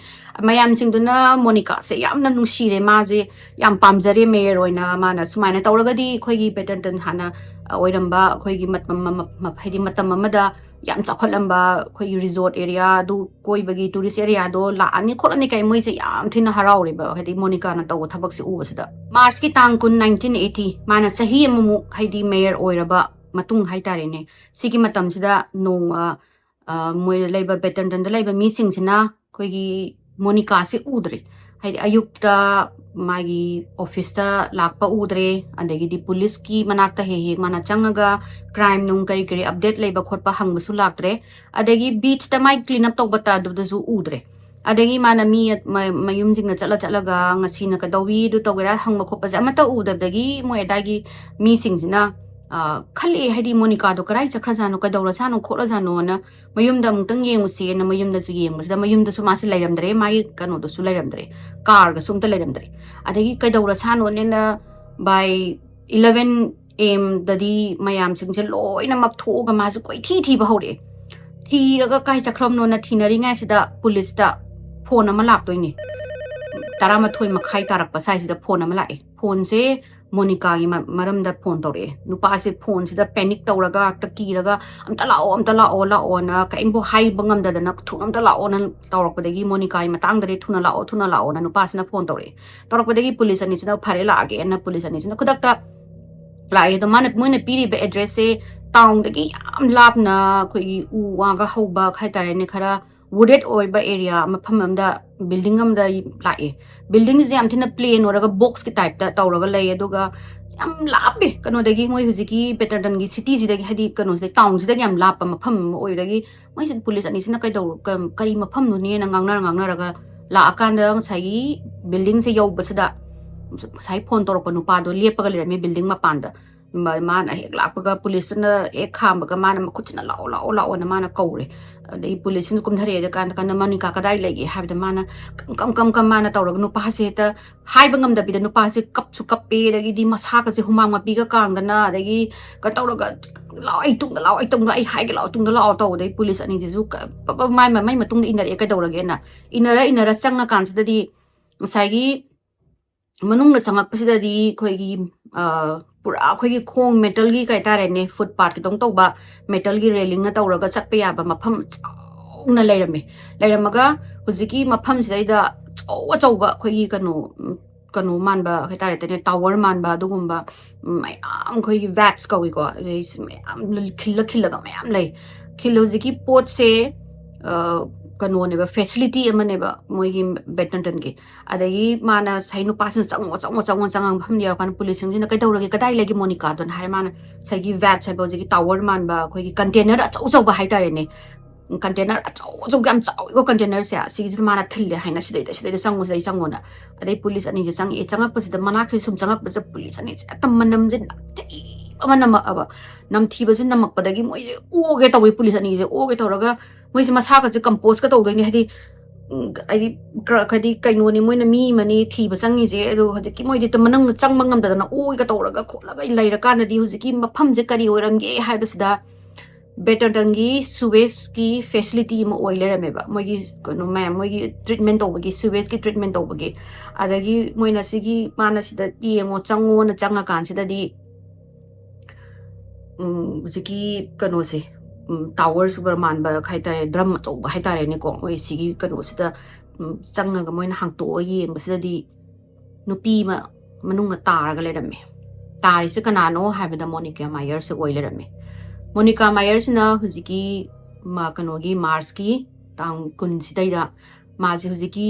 ꯃꯌꯥꯝꯁꯤꯡꯗꯨꯅ ꯃꯣꯅꯤꯀꯥꯁꯦ ꯌꯥꯝꯅ ꯅꯨꯡꯁꯤꯔꯦ, ꯃꯥꯁꯦ ꯌꯥꯝ ꯄꯥꯝꯖꯔꯦ ꯃꯦꯌꯔ ꯑꯣꯏꯅ꯫ ꯃꯥꯅ ꯁꯨꯃꯥꯏꯅ ꯇꯧꯔꯒꯗꯤ ꯑꯩꯈꯣꯏꯒꯤ ꯕꯦꯇꯔꯇꯟ ꯍꯥꯟꯅ ꯑꯣꯏꯔꯝꯕ ꯑꯩꯈꯣꯏꯒꯤ ꯃꯇꯝ ꯑꯃ- ꯍꯥꯏꯗꯤ ꯃꯇꯝ ꯑꯃꯗ ꯌꯥꯝ ꯆꯥꯎꯈꯠꯂꯝꯕ ꯑꯩꯈꯣꯏꯒꯤ ꯔꯤꯖꯣꯔꯠ ꯑꯦꯔꯤꯌꯥ, ꯑꯗꯨ ꯀꯣꯏꯕꯒꯤ ꯇꯨꯔꯤꯁ ꯑꯦꯔꯤꯌꯥꯗꯣ ꯂꯥꯛꯑꯅꯤ ꯈꯣꯠꯂꯅꯤ ꯀꯥꯏ ꯃꯣꯏꯁꯦ ꯌꯥꯝ ꯊꯤꯅ ꯍꯔꯥꯎꯔꯦꯕ, ꯍꯥꯏꯗꯤ ꯃꯣꯅꯤꯀꯥꯅ ꯇꯧꯕ ꯊꯕꯛꯁꯦ ꯎꯕꯁꯤꯗ꯫ ꯃꯥꯔꯆꯀꯤ ꯇꯥꯡ ꯀꯨꯟ, nineteen eighty, ꯃꯥꯅ ꯆꯍꯤ ꯑꯃꯃꯨꯛ ꯍꯥꯏꯗꯤ ꯃꯦꯌꯔ ꯑꯣꯏꯔꯕ ꯃꯇꯨꯡ ꯍꯥꯏꯇꯥꯔꯦꯅꯦ, ꯁꯤꯒꯤ ꯃꯇꯝꯁꯤꯗ ꯅꯣꯡꯃ ꯑ, ꯃꯣꯏꯗ ꯂꯩꯕ, ꯕꯦꯇꯔꯇꯟꯗ ꯂꯩꯕ ꯃꯤꯁꯤꯡꯁꯤꯅ ꯑꯩꯈꯣꯏꯒꯤ ꯃꯣꯅꯤꯀꯥꯁꯦ ꯎꯗ꯭ꯔꯦ꯫ ꯍꯥꯏꯗꯤ ꯑꯌꯨꯛꯇ ꯃꯥꯒꯤ ꯑꯣꯐꯤꯁꯇ ꯂꯥꯛꯄ ꯎꯗ꯭ꯔꯦ, ꯑꯗꯒꯤꯗꯤ ꯄꯨꯂꯤꯁꯀꯤ ꯃꯅꯥꯛꯇ ꯍꯦꯛ ꯍꯦꯛ ꯃꯥꯅ ꯆꯪꯉꯒ ꯀ꯭ꯔꯥꯏꯝ ꯅꯨꯡ ꯀꯔꯤ ꯀꯔꯤ ꯑꯞꯗꯦꯠ ꯂꯩꯕ ꯈꯣꯠꯄ ꯍꯪꯕꯁꯨ ꯂꯥꯛꯇ꯭ꯔꯦ, ꯑꯗꯒꯤ ꯕꯤꯠꯁꯇ ꯃꯥꯏ ꯀ꯭ꯂꯤꯟ ꯑꯞ ꯇꯧꯕ ꯇꯥꯗꯕꯗꯁꯨ ꯎꯗ꯭ꯔꯦ꯫ ꯑꯗꯒꯤ ꯃꯥꯅ ꯃꯤ ꯃ- ꯃꯌꯨꯝꯁꯤꯡꯅ ꯆꯠꯂ ꯆꯠꯂꯒ ꯉꯁꯤꯅ ꯀꯩꯗꯧꯏ, ꯑꯗꯨ ꯇꯧꯒꯦꯔꯥ ꯍꯪꯕ ꯈꯣꯠꯄꯁꯦ ꯑꯃꯠꯇ ꯎꯗꯕꯗꯒꯤ ꯃꯣꯏ ꯑꯗꯥꯏꯒꯤ ꯃꯤꯁꯤꯡꯁꯤꯅ, ꯑ, ꯈꯜꯂꯛꯑꯦ, ꯍꯥꯏꯗꯤ ꯃꯣꯅꯤꯀꯥꯗꯣ ꯀꯗꯥꯏ ꯆꯠꯈ꯭ꯔꯖꯥꯠꯅꯣ, ꯀꯩꯗꯧꯔꯖꯥꯠꯅꯣ ꯈꯣꯠꯂꯖꯥꯠꯅꯣꯅ ꯃꯌꯨꯝꯗ ꯑꯃꯨꯛꯇꯪ ꯌꯦꯡꯉꯨꯁꯦꯅ ꯃꯌꯨꯝꯗꯁꯨ ꯌꯦꯡꯕꯁꯤꯗ ꯃꯌꯨꯝꯗꯁꯨ ꯃꯥꯁꯦ ꯂꯩꯔꯝꯗ꯭ꯔꯦ, ꯃꯥꯒꯤ ꯀꯩꯅꯣꯗꯨꯁꯨ ꯂꯩꯔꯝꯗ꯭ꯔꯦ, ꯀꯥꯔꯒꯁꯨ ꯑꯝꯇ ꯂꯩꯔꯝꯗ꯭ꯔꯦ꯫ ꯑꯗꯒꯤ ꯀꯩꯗꯧꯔꯖꯥꯠꯅꯣꯅꯦꯅ by eleven a.m.ꯗꯗꯤ ꯃꯌꯥꯝꯁꯤꯡꯁꯦ ꯂꯣꯏꯅꯃꯛ ꯊꯣꯛꯑꯒ ꯃꯥꯁꯦ ꯀꯣꯏꯊꯤ ꯊꯤꯕ ꯍꯧꯔꯛꯑꯦ꯫ ꯊꯤꯔꯒ ꯀꯥꯏ ꯆꯠꯈ꯭ꯔꯕꯅꯣꯅ ꯊꯤꯅꯔꯤꯉꯩꯁꯤꯗ ꯄꯨꯂꯤꯁꯇ ꯐꯣꯟ ꯑꯃ ꯂꯥꯛꯇꯣꯏꯅꯦ꯫ ꯇꯔꯥꯃꯥꯊꯣꯏ ꯃꯈꯥꯏ ꯇꯥꯔꯛꯄ ꯁ꯭ꯋꯥꯏꯁꯤꯗ ꯐꯣꯟ ꯑꯃ ꯂꯥꯛꯑꯦ꯫ ꯐꯣꯟꯁꯦ ꯃꯣꯅꯤꯀꯥꯒꯤ ꯃ- ꯃꯔꯝꯗ ꯐꯣꯟ ꯇꯧꯔꯛꯑꯦ꯫ ꯅꯨꯄꯥꯁꯦ ꯐꯣꯟꯁꯤꯗ ꯄꯦꯅꯤꯛ ꯇꯧꯔꯒ, ꯍꯦꯛꯇ ꯀꯤꯔꯒ, "ꯑꯝꯇ ꯂꯥꯛꯑꯣ, ꯑꯝꯇ ꯂꯥꯛꯑꯣ, ꯂꯥꯛꯑꯣꯅ ꯀꯔꯤꯝꯐꯥꯎ ꯍꯥꯏꯕ ꯉꯝꯗꯗꯅ, ꯊꯨꯅ ꯑꯝꯇ ꯂꯥꯛꯑꯣꯅ ꯇꯧꯔꯛꯄꯗꯒꯤ ꯃꯣꯅꯤꯀꯥꯒꯤ ꯃꯇꯥꯡꯗꯗꯤ ꯊꯨꯅ ꯂꯥꯛꯑꯣ, ꯊꯨꯅ ꯂꯥꯛꯑꯣꯅ ꯅꯨꯄꯥꯁꯤꯅ ꯐꯣꯟ ꯇꯧꯔꯛꯑꯦ꯫ ꯇꯧꯔꯛꯄꯗꯒꯤ ꯄꯨꯂꯤꯁ ꯑꯅꯤꯁꯤꯅ "ꯐꯔꯦ, ꯂꯥꯛꯑꯒꯦꯅ" ꯄꯨꯂꯤꯁ ꯑꯅꯤꯁꯤꯅ ꯈꯨꯗꯛꯇ ꯂꯥꯛꯑꯦ꯫ ꯑꯗꯣ ꯃꯥꯅ, ꯃꯣꯏꯅ ꯄꯤꯔꯤꯕ ꯑꯦꯗ꯭ꯔꯦꯁꯁꯦ ꯇꯥꯎꯟꯗꯒꯤ ꯌꯥꯝ ꯂꯥꯞꯅ, ꯑꯩꯈꯣꯏꯒꯤ ꯎ ꯋꯥꯒ ꯍꯧꯕ ꯍꯥꯏꯇꯥꯔꯦꯅꯦ, ꯈꯔ ꯋꯨꯗꯦꯠ ꯑꯣꯏꯕ ꯑꯦꯔꯤꯌꯥ, ꯃꯐꯝ ꯑꯃꯗ, ꯕꯤꯜꯗꯤꯡ ꯑꯃꯗ ꯂꯥꯛꯑꯦ꯫ ꯕꯤꯜꯗꯤꯡꯁꯦ ꯌꯥꯝ ꯊꯤꯅ ꯄ꯭ꯂꯦꯟ ꯑꯣꯏꯔꯒ ꯕꯣꯛꯁꯀꯤ ꯇꯥꯏꯞꯇ ꯇꯧꯔꯒ ꯂꯩ, ꯑꯗꯨꯒ ꯌꯥꯝ ꯂꯥꯞꯄꯦ ꯀꯩꯅꯣꯗꯒꯤ, ꯃꯣꯏ ꯍꯧꯖꯤꯛꯀꯤ ꯄꯦꯇꯔꯗꯟꯒꯤ ꯁꯤꯇꯤꯁꯤꯗꯒꯤ, ꯍꯥꯏꯗꯤ ꯀꯩꯅꯣꯁꯤꯗꯒꯤ, ꯇꯥꯎꯟꯁꯤꯗꯒꯤ ꯌꯥꯝ ꯂꯥꯞꯄ ꯃꯐꯝ ꯑꯃ ꯑꯣꯏꯕꯗꯒꯤ ꯃꯣꯏꯁꯤ ꯄꯨꯂꯤꯁ ꯑꯅꯤꯁꯤꯅ ꯀꯩꯗꯧ-, ꯀ-, ꯀꯔꯤ ꯃꯐꯝꯅꯣꯅꯦꯅ ꯉꯥꯡꯅꯔ ꯉꯥꯡꯅꯔꯒ ꯂꯥꯛꯑꯀꯥꯟꯗ ꯉꯁꯥꯏꯒꯤ ꯕꯤꯜꯗꯤꯡꯁꯦ ꯌꯧꯕꯁꯤꯗ ꯉꯁꯥꯏ ꯐꯣꯟ ꯇꯧꯔꯛꯄ ꯅꯨꯄꯥꯗꯣ ꯂꯦꯞꯄꯒ ꯂꯩꯔꯝꯃꯦ ꯕꯤꯜꯗꯤꯡ ꯃꯄꯥꯟꯗ꯫ ꯃ-, ꯃꯥꯅ ꯍꯦꯛ ꯂꯥꯛꯄꯒ ꯄꯨꯂꯤꯁꯇꯨꯅ ꯍꯦꯛ ꯈꯥꯝꯕꯒ ꯃꯥꯅ ꯃꯈꯨꯠꯁꯤꯅ "ꯂꯥꯛꯑꯣ, ꯂꯥꯛꯑꯣ, ꯂꯥꯛꯑꯣꯅ" ꯃꯥꯅ ꯀꯧꯔꯦ꯫ ꯑꯗꯩ ꯄꯨꯂꯤꯁꯁꯤꯡꯗꯣ ꯀꯨꯝꯊꯔꯛꯑꯦ꯫ ꯑꯗ ꯀꯥꯟꯗ, ꯀꯥꯟꯗ "ꯃꯣꯅꯤꯀꯥ ꯀꯗꯥꯏ ꯂꯩꯒꯦ?" ꯍꯥꯏꯕꯗ ꯃꯥꯅ ꯀꯝ, ꯀꯝ, ꯀꯝ, ꯀꯝ ꯃꯥꯅ ꯇꯧꯔꯒ ꯅꯨꯄꯥꯁꯦ ꯍꯦꯛꯇ ꯍꯥꯏꯕ ꯉꯝꯗꯕꯤꯗ ꯅꯨꯄꯥꯁꯦ ꯀꯞꯁꯨ ꯀꯞꯄꯦ, ꯑꯗꯒꯤꯗꯤ ꯃꯁꯥꯒꯁꯦ ꯍꯨꯃꯥꯡ ꯃꯄꯤꯒ ꯀꯥꯡꯗꯅ, ꯑꯗꯒꯤ ꯀꯩꯅꯣ ꯇꯧꯔꯒ "ꯂꯥꯛꯑꯣ, ꯑꯩ ꯇꯨꯡꯗ ꯂꯥꯛꯑꯣ, ꯑꯩ ꯇꯨꯡꯗ, ꯑꯩ ꯍꯥꯏꯒꯦ ꯂꯥꯛꯑꯣ, ꯇꯨꯡꯗ ꯂꯥꯛꯑꯣ" ꯇꯧꯕꯗꯩ ꯄꯨꯂꯤꯁ ꯑꯅꯤꯁꯤꯁꯨ ꯀ-, ꯄ-, ꯄ-, ꯃꯥꯏ, ꯃꯥꯏ ꯃꯇꯨꯡꯗ ꯏꯟꯅꯔꯛꯑꯦ꯫ ꯀꯩꯗꯧꯔꯒꯦꯅ ꯏꯟꯅꯔ ꯏꯟꯅꯔ ꯆꯪꯉꯀꯥꯟꯁꯤꯗꯗꯤ ꯉꯁꯥꯏꯒꯤ ꯃꯅꯨꯡꯗ ꯆꯪꯉꯛꯄꯁꯤꯗꯗꯤ ꯑꯩꯈꯣꯏꯒꯤ, ꯑ, ꯄꯨꯔꯥ ꯑꯩꯈꯣꯏꯒꯤ ꯈꯣꯡ ꯃꯦꯇꯜꯒꯤ ꯀꯩ ꯍꯥꯏꯇꯥꯔꯦꯅꯦ, ꯐꯨꯠ ꯄꯥꯠ ꯈꯤꯇꯪ ꯇꯧꯕ, ꯃꯦꯇꯜꯒꯤ ꯔꯦꯂꯤꯡꯅ ꯇꯧꯔꯒ ꯆꯠꯄ ꯌꯥꯕ ꯃꯐꯝ ꯆꯥꯎꯅ ꯂꯩꯔꯝꯃꯦ꯫ ꯂꯩꯔꯝꯃꯒ ꯍꯧꯖꯤꯛꯀꯤ ꯃꯐꯝꯁꯤꯗꯩꯗ ꯑꯆꯧ ꯑꯆꯧꯕ ꯑꯩꯈꯣꯏꯒꯤ ꯀꯩꯅꯣ, ꯎꯝ, ꯀꯩꯅꯣ ꯃꯥꯟꯕ ꯍꯥꯏꯇꯥꯔꯦꯅꯦ, ꯇꯥꯋꯔ ꯃꯥꯟꯕ ꯑꯗꯨꯒꯨꯝꯕ, ꯎꯝ, ꯃꯌꯥꯝ, ꯑꯩꯈꯣꯏꯒꯤ ꯕꯦꯠꯁ ꯀꯧꯏꯀꯣ, ꯑꯗꯩ ꯃꯌꯥꯝ ꯈꯤꯜꯂ ꯈꯤꯜꯂꯒ ꯃꯌꯥꯝ ꯂꯩ꯫ ꯈꯤꯜꯂ ꯍꯧꯖꯤꯛꯀꯤ ꯄꯣꯠꯁꯦ, ꯑ, ꯀꯩꯅꯣꯅꯦꯕ, ꯐꯦꯁꯤꯂꯤꯇꯤ ꯑꯃꯅꯦꯕ ꯃꯣꯏꯒꯤ ꯕꯦꯗꯃꯤꯟꯇꯟꯒꯤ꯫ ꯑꯗꯒꯤ ꯃꯥꯅ ꯉꯁꯥꯏ ꯅꯨꯄꯥꯁꯤꯅ "ꯆꯪꯉꯣ, ꯆꯪꯉꯣ, ꯆꯪꯉꯣ", ꯆꯪꯉ ꯃꯐꯝꯗ ꯌꯧꯔꯀꯥꯟꯗ ꯄꯨꯂꯤꯁꯁꯤꯡꯁꯤꯅ "ꯀꯩꯗꯧꯔꯒꯦ, ꯀꯗꯥꯏ ꯂꯩꯒꯦ ꯃꯣꯅꯤꯀꯥꯗꯣꯅ?" ꯍꯥꯏꯔꯦ꯫ ꯃꯥꯅ ꯉꯁꯥꯏꯒꯤ ꯚꯦꯠꯁ ꯍꯥꯏꯕ ꯍꯧꯖꯤꯛꯀꯤ ꯇꯥꯋꯔ ꯃꯥꯟꯕ ꯑꯩꯈꯣꯏꯒꯤ ꯀꯟꯇꯦꯅꯔ ꯑꯆꯧ ꯑꯆꯧꯕ ꯍꯥꯏꯇꯥꯔꯦꯅꯦ, ꯀꯟꯇꯦꯅꯔ ꯑꯆꯧ ꯑꯆꯧꯕ ꯌꯥꯝ ꯆꯥꯎꯋꯤꯀꯣ ꯀꯟꯇꯦꯅꯔꯁꯦ, ꯁꯤꯒꯤꯁꯤꯗ ꯃꯥꯅ ꯊꯤꯜꯂꯦ ꯍꯥꯏꯅ "ꯁꯤꯗꯩꯗ, ꯁꯤꯗꯩꯗ ꯆꯪꯉꯣ, ꯁꯤꯗꯩ ꯆꯪꯉꯣꯅ"꯫ ꯑꯗꯩ ꯄꯨꯂꯤꯁ ꯑꯅꯤꯁꯦ ꯆꯪꯉꯛꯑꯦ꯫ ꯆꯪꯉꯛꯄꯁꯤꯗ ꯃꯅꯥꯛꯁꯤꯗ ꯁꯨꯝ ꯆꯪꯉꯛꯄꯁꯤꯗ ꯄꯨꯂꯤꯁ ꯑꯅꯤꯁꯦ ꯍꯦꯛꯇ ꯃꯅꯝꯁꯦ ꯅꯝꯊꯤꯕ ꯑꯃ ꯅꯝꯃꯛꯑꯕ꯫ ꯅꯝꯊꯤꯕꯁꯦ ꯅꯝꯃꯛꯄꯗꯒꯤ ꯃꯣꯏꯁꯦ ꯑꯣꯒꯦ ꯇꯧꯋꯤ, ꯄꯨꯂꯤꯁ ꯑꯅꯤꯁꯦ ꯑꯣꯒꯦ ꯇꯧꯔꯒ ꯃꯣꯏꯁꯦ ꯃꯁꯥꯒꯁꯦ ꯀꯝꯄꯣꯁꯀ ꯇꯧꯗꯣꯏꯅꯦ, ꯍꯥꯏꯗꯤ, ꯎꯝ, ꯍꯥꯏꯗꯤ, ꯀ-, ꯍꯥꯏꯗꯤ ꯀꯩꯅꯣꯅꯤ, ꯃꯣꯏꯅ ꯃꯤ ꯑꯃꯅꯤ ꯊꯤꯕ ꯆꯪꯉꯤꯁꯦ, ꯑꯗꯣ ꯍꯧꯖꯤꯛꯀꯤ ꯃꯣꯏꯗꯤ ꯇ-, ꯃꯅꯨꯡꯗ ꯆꯪꯕ ꯉꯝꯗꯗꯅ ꯑꯣꯒꯦ ꯇꯧꯔꯒ ꯈꯣꯠꯂꯒ ꯂꯩꯔꯀꯥꯟꯗꯗꯤ ꯍꯧꯖꯤꯛꯀꯤ ꯃꯐꯝꯁꯦ ꯀꯔꯤ ꯑꯣꯏꯔꯝꯒꯦ ꯍꯥꯏꯕꯁꯤꯗ ꯕꯦꯗꯃꯤꯟꯇꯟꯒꯤ ꯁꯨꯋꯦꯖꯀꯤ ꯐꯦꯁꯤꯂꯤꯇꯤ ꯑꯃ ꯑꯣꯏ ꯂꯩꯔꯝꯃꯦꯕ꯫ ꯃꯣꯏꯒꯤ ꯀꯩꯅꯣ ꯃꯌꯥꯝ, ꯃꯣꯏꯒꯤ ꯇ꯭ꯔꯤꯠꯃꯦꯟ ꯇꯧꯕꯒꯤ, ꯁꯨꯋꯦꯖꯀꯤ ꯇ꯭ꯔꯤꯠꯃꯦꯟ ꯇꯧꯕꯒꯤ꯫ ꯑꯗꯒꯤ ꯃꯣꯏꯅ ꯁꯤꯒꯤ, ꯃꯥꯅ ꯁꯤꯗ "ꯌꯦꯡꯉꯣ, ꯆꯪꯉꯣꯅ" ꯆꯪꯉꯀꯥꯟꯁꯤꯗꯗꯤ, ꯎꯝ, ꯍꯧꯖꯤꯛꯀꯤ ꯀꯩꯅꯣꯁꯦ, ꯎꯝ, ꯇꯥꯋꯔ ꯁꯨꯄꯔ ꯃꯥꯟꯕ ꯍꯥꯏꯇꯥꯔꯦ, ꯗ꯭ꯔꯝ ꯑꯆꯧꯕ ꯍꯥꯏꯇꯥꯔꯦꯅꯦꯀꯣ, ꯃꯣꯏ ꯁꯤꯒꯤ ꯀꯩꯅꯣꯁꯤꯗ, ꯎꯝ, ꯆꯪꯉꯒ ꯃꯣꯏꯅ ꯍꯥꯡꯇꯣꯛꯑ ꯌꯦꯡꯕꯁꯤꯗꯗꯤ ꯅꯨꯄꯤ ꯑꯃ ꯃꯅꯨꯡꯗ ꯇꯥꯔꯒ ꯂꯩꯔꯝꯃꯦ꯫ ꯇꯥꯔꯤꯁꯦ ꯀꯅꯥꯅꯣ ꯍꯥꯏꯕꯗ ꯃꯣꯅꯤꯀꯥ ꯃꯥꯌꯔꯁꯦ ꯑꯣꯏ ꯂꯩꯔꯝꯃꯦ꯫ ꯃꯣꯅꯤꯀꯥ ꯃꯥꯌꯔꯁꯤꯅ ꯍꯧꯖꯤꯛꯀꯤ ꯃ-, ꯀꯩꯅꯣꯒꯤ ꯃꯥꯔꯆꯀꯤ ꯇꯥꯡ ꯀꯨꯟꯁꯤꯗꯩꯗ ꯃꯥꯁꯦ ꯍꯧꯖꯤꯛꯀꯤ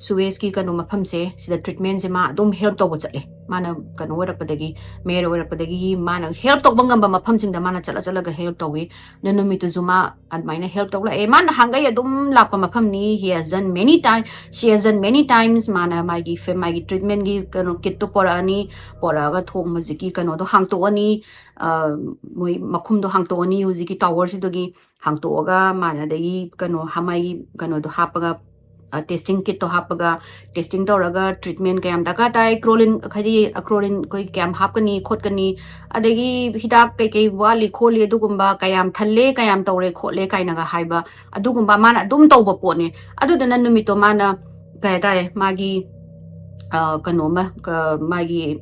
ꯁꯨꯋꯦꯖꯀꯤ ꯀꯩꯅꯣ ꯃꯐꯝꯁꯦ, ꯁꯤꯗ ꯇ꯭ꯔꯤꯠꯃꯦꯟꯁꯦ ꯃꯥ ꯑꯗꯨꯝ ꯍꯦꯜꯞ ꯇꯧꯕ ꯆꯠꯂꯦ꯫ ꯃꯥꯅ ꯀꯩꯅꯣ ꯑꯣꯏꯔꯛꯄꯗꯒꯤ, ꯃꯦꯌꯔ ꯑꯣꯏꯔꯛꯄꯗꯒꯤ ꯃꯥꯅ ꯍꯦꯜꯞ ꯇꯧꯕ ꯉꯝꯕ ꯃꯐꯝꯁꯤꯡꯗ ꯃꯥꯅ ꯆꯠꯂ ꯆꯠꯂꯒ ꯍꯦꯜꯞ ꯇꯧꯏ꯫ ꯑꯗꯨ ꯅꯨꯃꯤꯠꯇꯨꯁꯨ ꯃꯥ ꯑꯗꯨꯃꯥꯏꯅ ꯍꯦꯜꯞ ꯇꯧ ꯂꯥꯛꯑꯦ꯫ ꯃꯥ ꯅꯍꯥꯟꯈꯩ ꯑꯗꯨꯝ ꯂꯥꯛꯄ ꯃꯐꯝꯅꯤ꯫ He has done many time, she has done many times꯫ ꯃꯥꯅ ꯃꯥꯒꯤ ꯐꯦ-, ꯃꯥꯒꯤ ꯇ꯭ꯔꯤꯠꯃꯦꯟꯒꯤ ꯀꯩꯅꯣ ꯀꯤꯠꯇꯣ ꯄꯣꯔꯛꯑꯅꯤ, ꯄꯣꯔꯛꯑꯒ ꯊꯣꯡ ꯍꯧꯖꯤꯛꯀꯤ ꯀꯩꯅꯣꯗꯣ ꯍꯥꯡꯇꯣꯛꯑꯅꯤ, ꯑ, ꯃꯣꯏ ꯃꯈꯨꯝꯗꯣ ꯍꯥꯡꯇꯣꯛꯑꯅꯤ ꯍꯧꯖꯤꯛꯀꯤ ꯇꯥꯋꯔꯁꯤꯗꯒꯤ, ꯍꯥꯡꯇꯣꯛꯑꯒ ꯃꯥꯅ ꯑꯗꯒꯤ ꯀꯩꯅꯣ ꯍ-, ꯃꯥꯒꯤ ꯀꯩꯅꯣꯗꯣ ꯍꯥꯞꯄꯒ, ꯑ, ꯇꯦꯁꯇꯤꯡ ꯀꯤꯠꯇꯣ ꯍꯥꯞꯄꯒ, ꯇꯦꯁꯇꯤꯡ ꯇꯧꯔꯒ ꯇ꯭ꯔꯤꯠꯃꯦꯟ ꯀꯌꯥꯝ ꯗꯔꯀꯥꯔ ꯇꯥꯏ, ꯀ꯭ꯔꯣꯂꯤꯟ, ꯍꯥꯏꯗꯤ, ꯑ, ꯀ꯭ꯔꯣꯂꯤꯟ ꯑꯩꯈꯣꯏ ꯀꯌꯥꯝ ꯍꯥꯞꯀꯅꯤ ꯈꯣꯠꯀꯅꯤ, ꯑꯗꯒꯤ ꯍꯤꯗꯥꯛ ꯀꯩꯀꯩ ꯋꯥꯠꯂꯤ ꯈꯣꯠꯂꯤ, ꯑꯗꯨꯒꯨꯝꯕ ꯀꯌꯥꯝ ꯊꯜꯂꯦ, ꯀꯌꯥꯝ ꯇꯧꯔꯦ ꯈꯣꯠꯂꯦ ꯀꯥꯏꯅꯒ ꯍꯥꯏꯕ, ꯑꯗꯨꯒꯨꯝꯕ ꯃꯥꯅ ꯑꯗꯨꯝ ꯇꯧꯕ ꯄꯣꯠꯅꯤ꯫ ꯑꯗꯨꯗꯨꯅ ꯅꯨꯃꯤꯠꯇꯣ ꯃꯥꯅ, ꯀꯩ ꯍꯥꯏꯇꯥꯔꯦ, ꯃꯥꯒꯤ, ꯑ, ꯀꯩꯅꯣꯃ, ꯀ-, ꯃꯥꯒꯤ,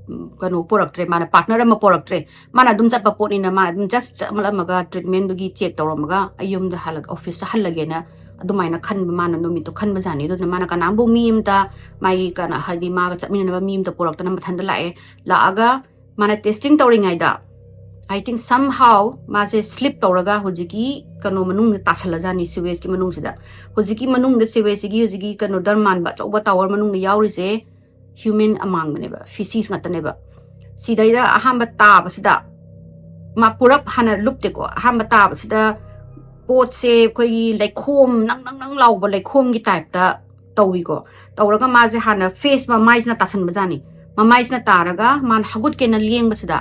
ꯎꯝ, ꯀꯩꯅꯣ ꯄꯣꯔꯛꯇ꯭ꯔꯦ, ꯃꯥꯅ ꯄꯥꯔꯠꯅꯔ ꯑꯃ ꯄꯣꯔꯛꯇ꯭ꯔꯦ꯫ ꯃꯥꯅ ꯑꯗꯨꯝ ꯆꯠꯄ ꯄꯣꯠꯅꯤꯅ ꯃꯥꯅ ꯑꯗꯨꯝ just ꯆꯠꯂꯝꯃꯒ ꯇ꯭ꯔꯤꯠꯃꯦꯟꯗꯨꯒꯤ ꯆꯦꯛ ꯇꯧꯔꯝꯃꯒ ꯑꯩ ꯌꯨꯝꯗ ꯍꯜꯂꯒ, ꯑꯣꯐꯤꯁꯇ ꯍꯜꯂꯒꯦꯅ ꯑꯗꯨꯃꯥꯏꯅ ꯈꯟꯕ, ꯃꯥꯅ ꯅꯨꯃꯤꯠꯇꯣ ꯈꯟꯕꯖꯥꯠꯅꯤ꯫ ꯑꯗꯨꯅ ꯃꯥꯅ ꯀꯅꯥꯝꯕꯨ ꯃꯤ ꯑꯃꯇ, ꯃꯥꯒꯤ ꯀꯅꯥ, ꯍꯥꯏꯗꯤ ꯃꯥꯒ ꯆꯠꯃꯤꯟꯅꯅꯕ ꯃꯤ ꯑꯃꯇ ꯄꯨꯔꯛꯇꯅ ꯃꯊꯟꯇ ꯂꯥꯛꯑꯦ꯫ ꯂꯥꯛꯑꯒ ꯃꯥꯅ ꯇꯦꯁꯇꯤꯡ ꯇꯧꯔꯤꯉꯩꯗ, I think somehow ꯃꯥꯁꯦ slip ꯇꯧꯔꯒ ꯍꯧꯖꯤꯛꯀꯤ ꯀꯩꯅꯣ ꯃꯅꯨꯡꯗ ꯇꯥꯁꯜꯂꯖꯥꯠꯅꯤ, sewageꯀꯤ ꯃꯅꯨꯡꯁꯤꯗ꯫ ꯍꯧꯖꯤꯛꯀꯤ ꯃꯅꯨꯡꯗ sewageꯁꯤꯒꯤ, ꯍꯧꯖꯤꯛꯀꯤ ꯀꯩꯅꯣ ꯗꯔ ꯃꯥꯟꯕ ꯑꯆꯧꯕ tower ꯃꯅꯨꯡꯗ ꯌꯥꯎꯔꯤꯁꯦ human ꯑꯃꯥꯡꯕꯅꯦꯕ, feces ꯉꯥꯛꯇꯅꯦꯕ꯫ ꯁꯤꯗꯩꯗ ꯑꯍꯥꯟꯕ ꯇꯥꯕꯁꯤꯗ ꯃꯥ ꯄꯨꯔꯞ ꯍꯥꯟꯅ ꯂꯨꯞꯇꯦꯀꯣ꯫ ꯑꯍꯥꯟꯕ ꯇꯥꯕꯁꯤꯗ ꯄꯣꯠꯁꯦ ꯑꯩꯈꯣꯏꯒꯤ ꯂꯩꯈꯣꯝ, ꯅꯪ ꯅꯪ ꯅꯪ ꯂꯥꯎꯕ ꯂꯩꯈꯣꯝꯒꯤ typeꯇ ꯇꯧꯏꯀꯣ꯫ ꯇꯧꯔꯒ ꯃꯥꯁꯦ ꯍꯥꯟꯅ face, ꯃꯃꯥꯏꯁꯤꯅ ꯇꯥꯁꯟꯕꯖꯥꯠꯅꯤ꯫ ꯃꯃꯥꯏꯁꯤꯅ ꯇꯥꯔꯒ ꯃꯥꯅ ꯍꯧꯒꯠꯀꯦꯅ ꯂꯦꯡꯕꯁꯤꯗ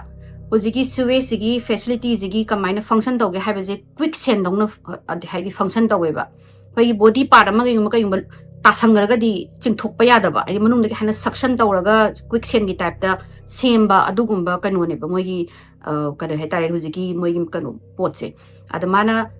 ꯍꯧꯖꯤꯛꯀꯤ sewageꯁꯤꯒꯤ facilityꯁꯤꯒꯤ ꯀꯃꯥꯏꯅ function ꯇꯧꯒꯦ ꯍꯥꯏꯕꯁꯦ quicksandꯗꯧꯅ, ꯑ, ꯍꯥꯏꯗꯤ function ꯇꯧꯋꯦꯕ꯫ ꯑꯩꯈꯣꯏꯒꯤ body part ꯑꯃ ꯀꯩꯒꯨꯝꯕ, ꯀꯩꯒꯨꯝꯕ ꯇꯥꯁꯟꯈ꯭ꯔꯒꯗꯤ ꯆꯤꯡꯊꯣꯛꯄ ꯌꯥꯗꯕ, ꯍꯥꯏꯗꯤ ꯃꯅꯨꯡꯗꯒꯤ ꯍꯥꯟꯅ suction ꯇꯧꯔꯒ quicksandꯒꯤ typeꯇ ꯁꯦꯝꯕ ꯑꯗꯨꯒꯨꯝꯕ ꯀꯩꯅꯣꯅꯦꯕ ꯃꯣꯏꯒꯤ, ꯑ, ꯀꯔꯤ ꯍꯥꯏꯇꯥꯔꯦ, ꯍꯧꯖꯤꯛꯀꯤ ꯃꯣꯏꯒꯤ ꯀꯩꯅꯣ ꯄꯣꯠꯁꯦ꯫ ꯑꯗ ꯃꯥꯅ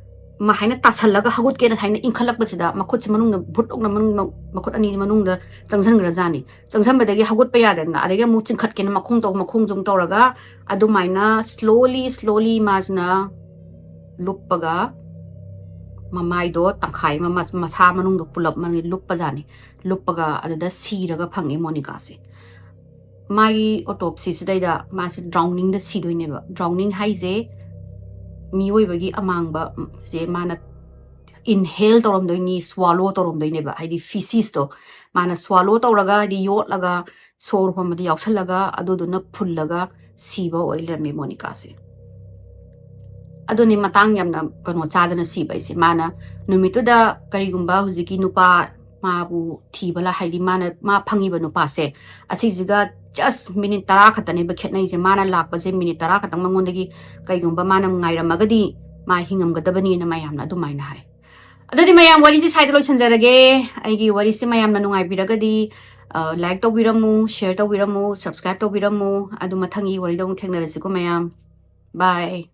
ꯃꯥ ꯍꯥꯏꯅ ꯇꯥꯁꯜꯂꯒ ꯍꯧꯒꯠꯀꯦꯅ ꯍꯥꯏꯅ ꯏꯟꯈꯠꯂꯛꯄꯁꯤꯗ ꯃꯈꯨꯠꯁꯦ ꯃꯅꯨꯡꯗ ꯚꯨꯠ ꯂꯧꯅ ꯃꯅꯨꯡꯗ, ꯃꯈꯨꯠ ꯑꯅꯤꯁꯦ ꯃꯅꯨꯡꯗ ꯆꯪꯁꯤꯟꯈ꯭ꯔꯖꯥꯠꯅꯤ꯫ ꯆꯪꯁꯤꯟꯕꯗꯒꯤ ꯍꯧꯒꯠꯄ ꯌꯥꯗꯗꯅ ꯑꯗꯒꯤ ꯑꯃꯨꯛ ꯆꯤꯡꯈꯠꯀꯦꯅ ꯃꯈꯣꯡ ꯇꯧ, ꯃꯈꯣꯡꯁꯨ ꯑꯃꯨꯛ ꯇꯧꯔꯒ ꯑꯗꯨꯃꯥꯏꯅ slowly slowly ꯃꯥꯁꯤꯅ ꯂꯨꯞꯄꯒ ꯃꯃꯥꯏꯗꯣ ꯇꯪꯈꯥꯏ ꯑꯃ ꯃꯁꯥ ꯃꯅꯨꯡꯗ ꯄꯨꯂꯞ ꯃꯥꯒꯤ ꯂꯨꯞꯄꯖꯥꯠꯅꯤ꯫ ꯂꯨꯞꯄꯒ ꯑꯗꯨꯗ ꯁꯤꯔꯒ ꯐꯪꯉꯤ ꯃꯣꯅꯤꯀꯥꯁꯦ꯫ ꯃꯥꯒꯤ autopsyꯁꯤꯗꯩꯗ ꯃꯥꯁꯦ drowningꯗ ꯁꯤꯗꯣꯏꯅꯦꯕ꯫ Drowning ꯍꯥꯏꯁꯦ ꯃꯤꯑꯣꯏꯕꯒꯤ ꯑꯃꯥꯡꯕ, ꯎꯝ, ꯁꯦ ꯃꯥꯅ inhale ꯇꯧꯔꯝꯗꯣꯏꯅꯤ, swallow ꯇꯧꯔꯝꯗꯣꯏꯅꯦꯕ, ꯍꯥꯏꯗꯤ fecesꯇꯣ ꯃꯥꯅ swallow ꯇꯧꯔꯒ, ꯍꯥꯏꯗꯤ ꯌꯣꯠꯂꯒ, ꯁꯣꯔ ꯍꯣꯟꯕꯗ ꯌꯥꯎꯁꯜꯂꯒ ꯑꯗꯨꯗꯨꯅ ꯐꯨꯜꯂꯒ ꯁꯤꯕ ꯑꯣꯏ ꯂꯩꯔꯝꯃꯦ ꯃꯣꯅꯤꯀꯥꯁꯦ꯫ ꯑꯗꯨꯅꯤ ꯃꯇꯥꯡ ꯌꯥꯝꯅ ꯀꯩꯅꯣ ꯆꯥꯗꯅ ꯁꯤꯕ ꯍꯥꯏꯁꯦ꯫ ꯃꯥꯅ ꯅꯨꯃꯤꯠꯇꯨꯗ ꯀꯔꯤꯒꯨꯝꯕ ꯍꯧꯖꯤꯛꯀꯤ ꯅꯨꯄꯥ ꯃꯥꯕꯨ ꯊꯤꯕ ꯂꯥ-, ꯍꯥꯏꯗꯤ ꯃꯥꯅ, ꯃꯥ ꯐꯪꯉꯤꯕ ꯅꯨꯄꯥꯁꯦ ꯑꯁꯤꯁꯤꯒ just minute ꯇꯔꯥ ꯈꯛꯇꯅꯦꯕ ꯈꯦꯠꯅꯩꯁꯦ꯫ ꯃꯥꯅ ꯂꯥꯛꯄꯁꯦ minute ꯇꯔꯥ ꯈꯛꯇꯪ ꯃꯉꯣꯟꯗꯒꯤ ꯀꯩꯒꯨꯝꯕ ꯃꯥꯅ ꯉꯥꯏꯔꯝꯃꯒꯗꯤ ꯃꯥ ꯍꯤꯡꯉꯝꯒꯗꯕꯅꯤꯅ ꯃꯌꯥꯝꯅ ꯑꯗꯨꯃꯥꯏꯅ ꯍꯥꯏ꯫ ꯑꯗꯨꯗꯤ ꯃꯌꯥꯝ, ꯋꯥꯔꯤꯁꯦ ꯁ꯭ꯋꯥꯏꯗ ꯂꯣꯏꯁꯤꯟꯖꯔꯒꯦ꯫ ꯑꯩꯒꯤ ꯋꯥꯔꯤꯁꯦ ꯃꯌꯥꯝꯅ ꯅꯨꯡꯉꯥꯏꯕꯤꯔꯒꯗꯤ, ꯑ, like ꯇꯧꯕꯤꯔꯝꯃꯨ, share ꯇꯧꯕꯤꯔꯝꯃꯨ, subscribe ꯇꯧꯕꯤꯔꯝꯃꯨ꯫ ꯑꯗꯨ ꯃꯊꯪꯒꯤ ꯋꯥꯔꯤꯗ ꯑꯃꯨꯛ ꯊꯦꯡꯅꯔꯁꯤꯀꯣ ꯃꯌꯥꯝ꯫ Bye꯫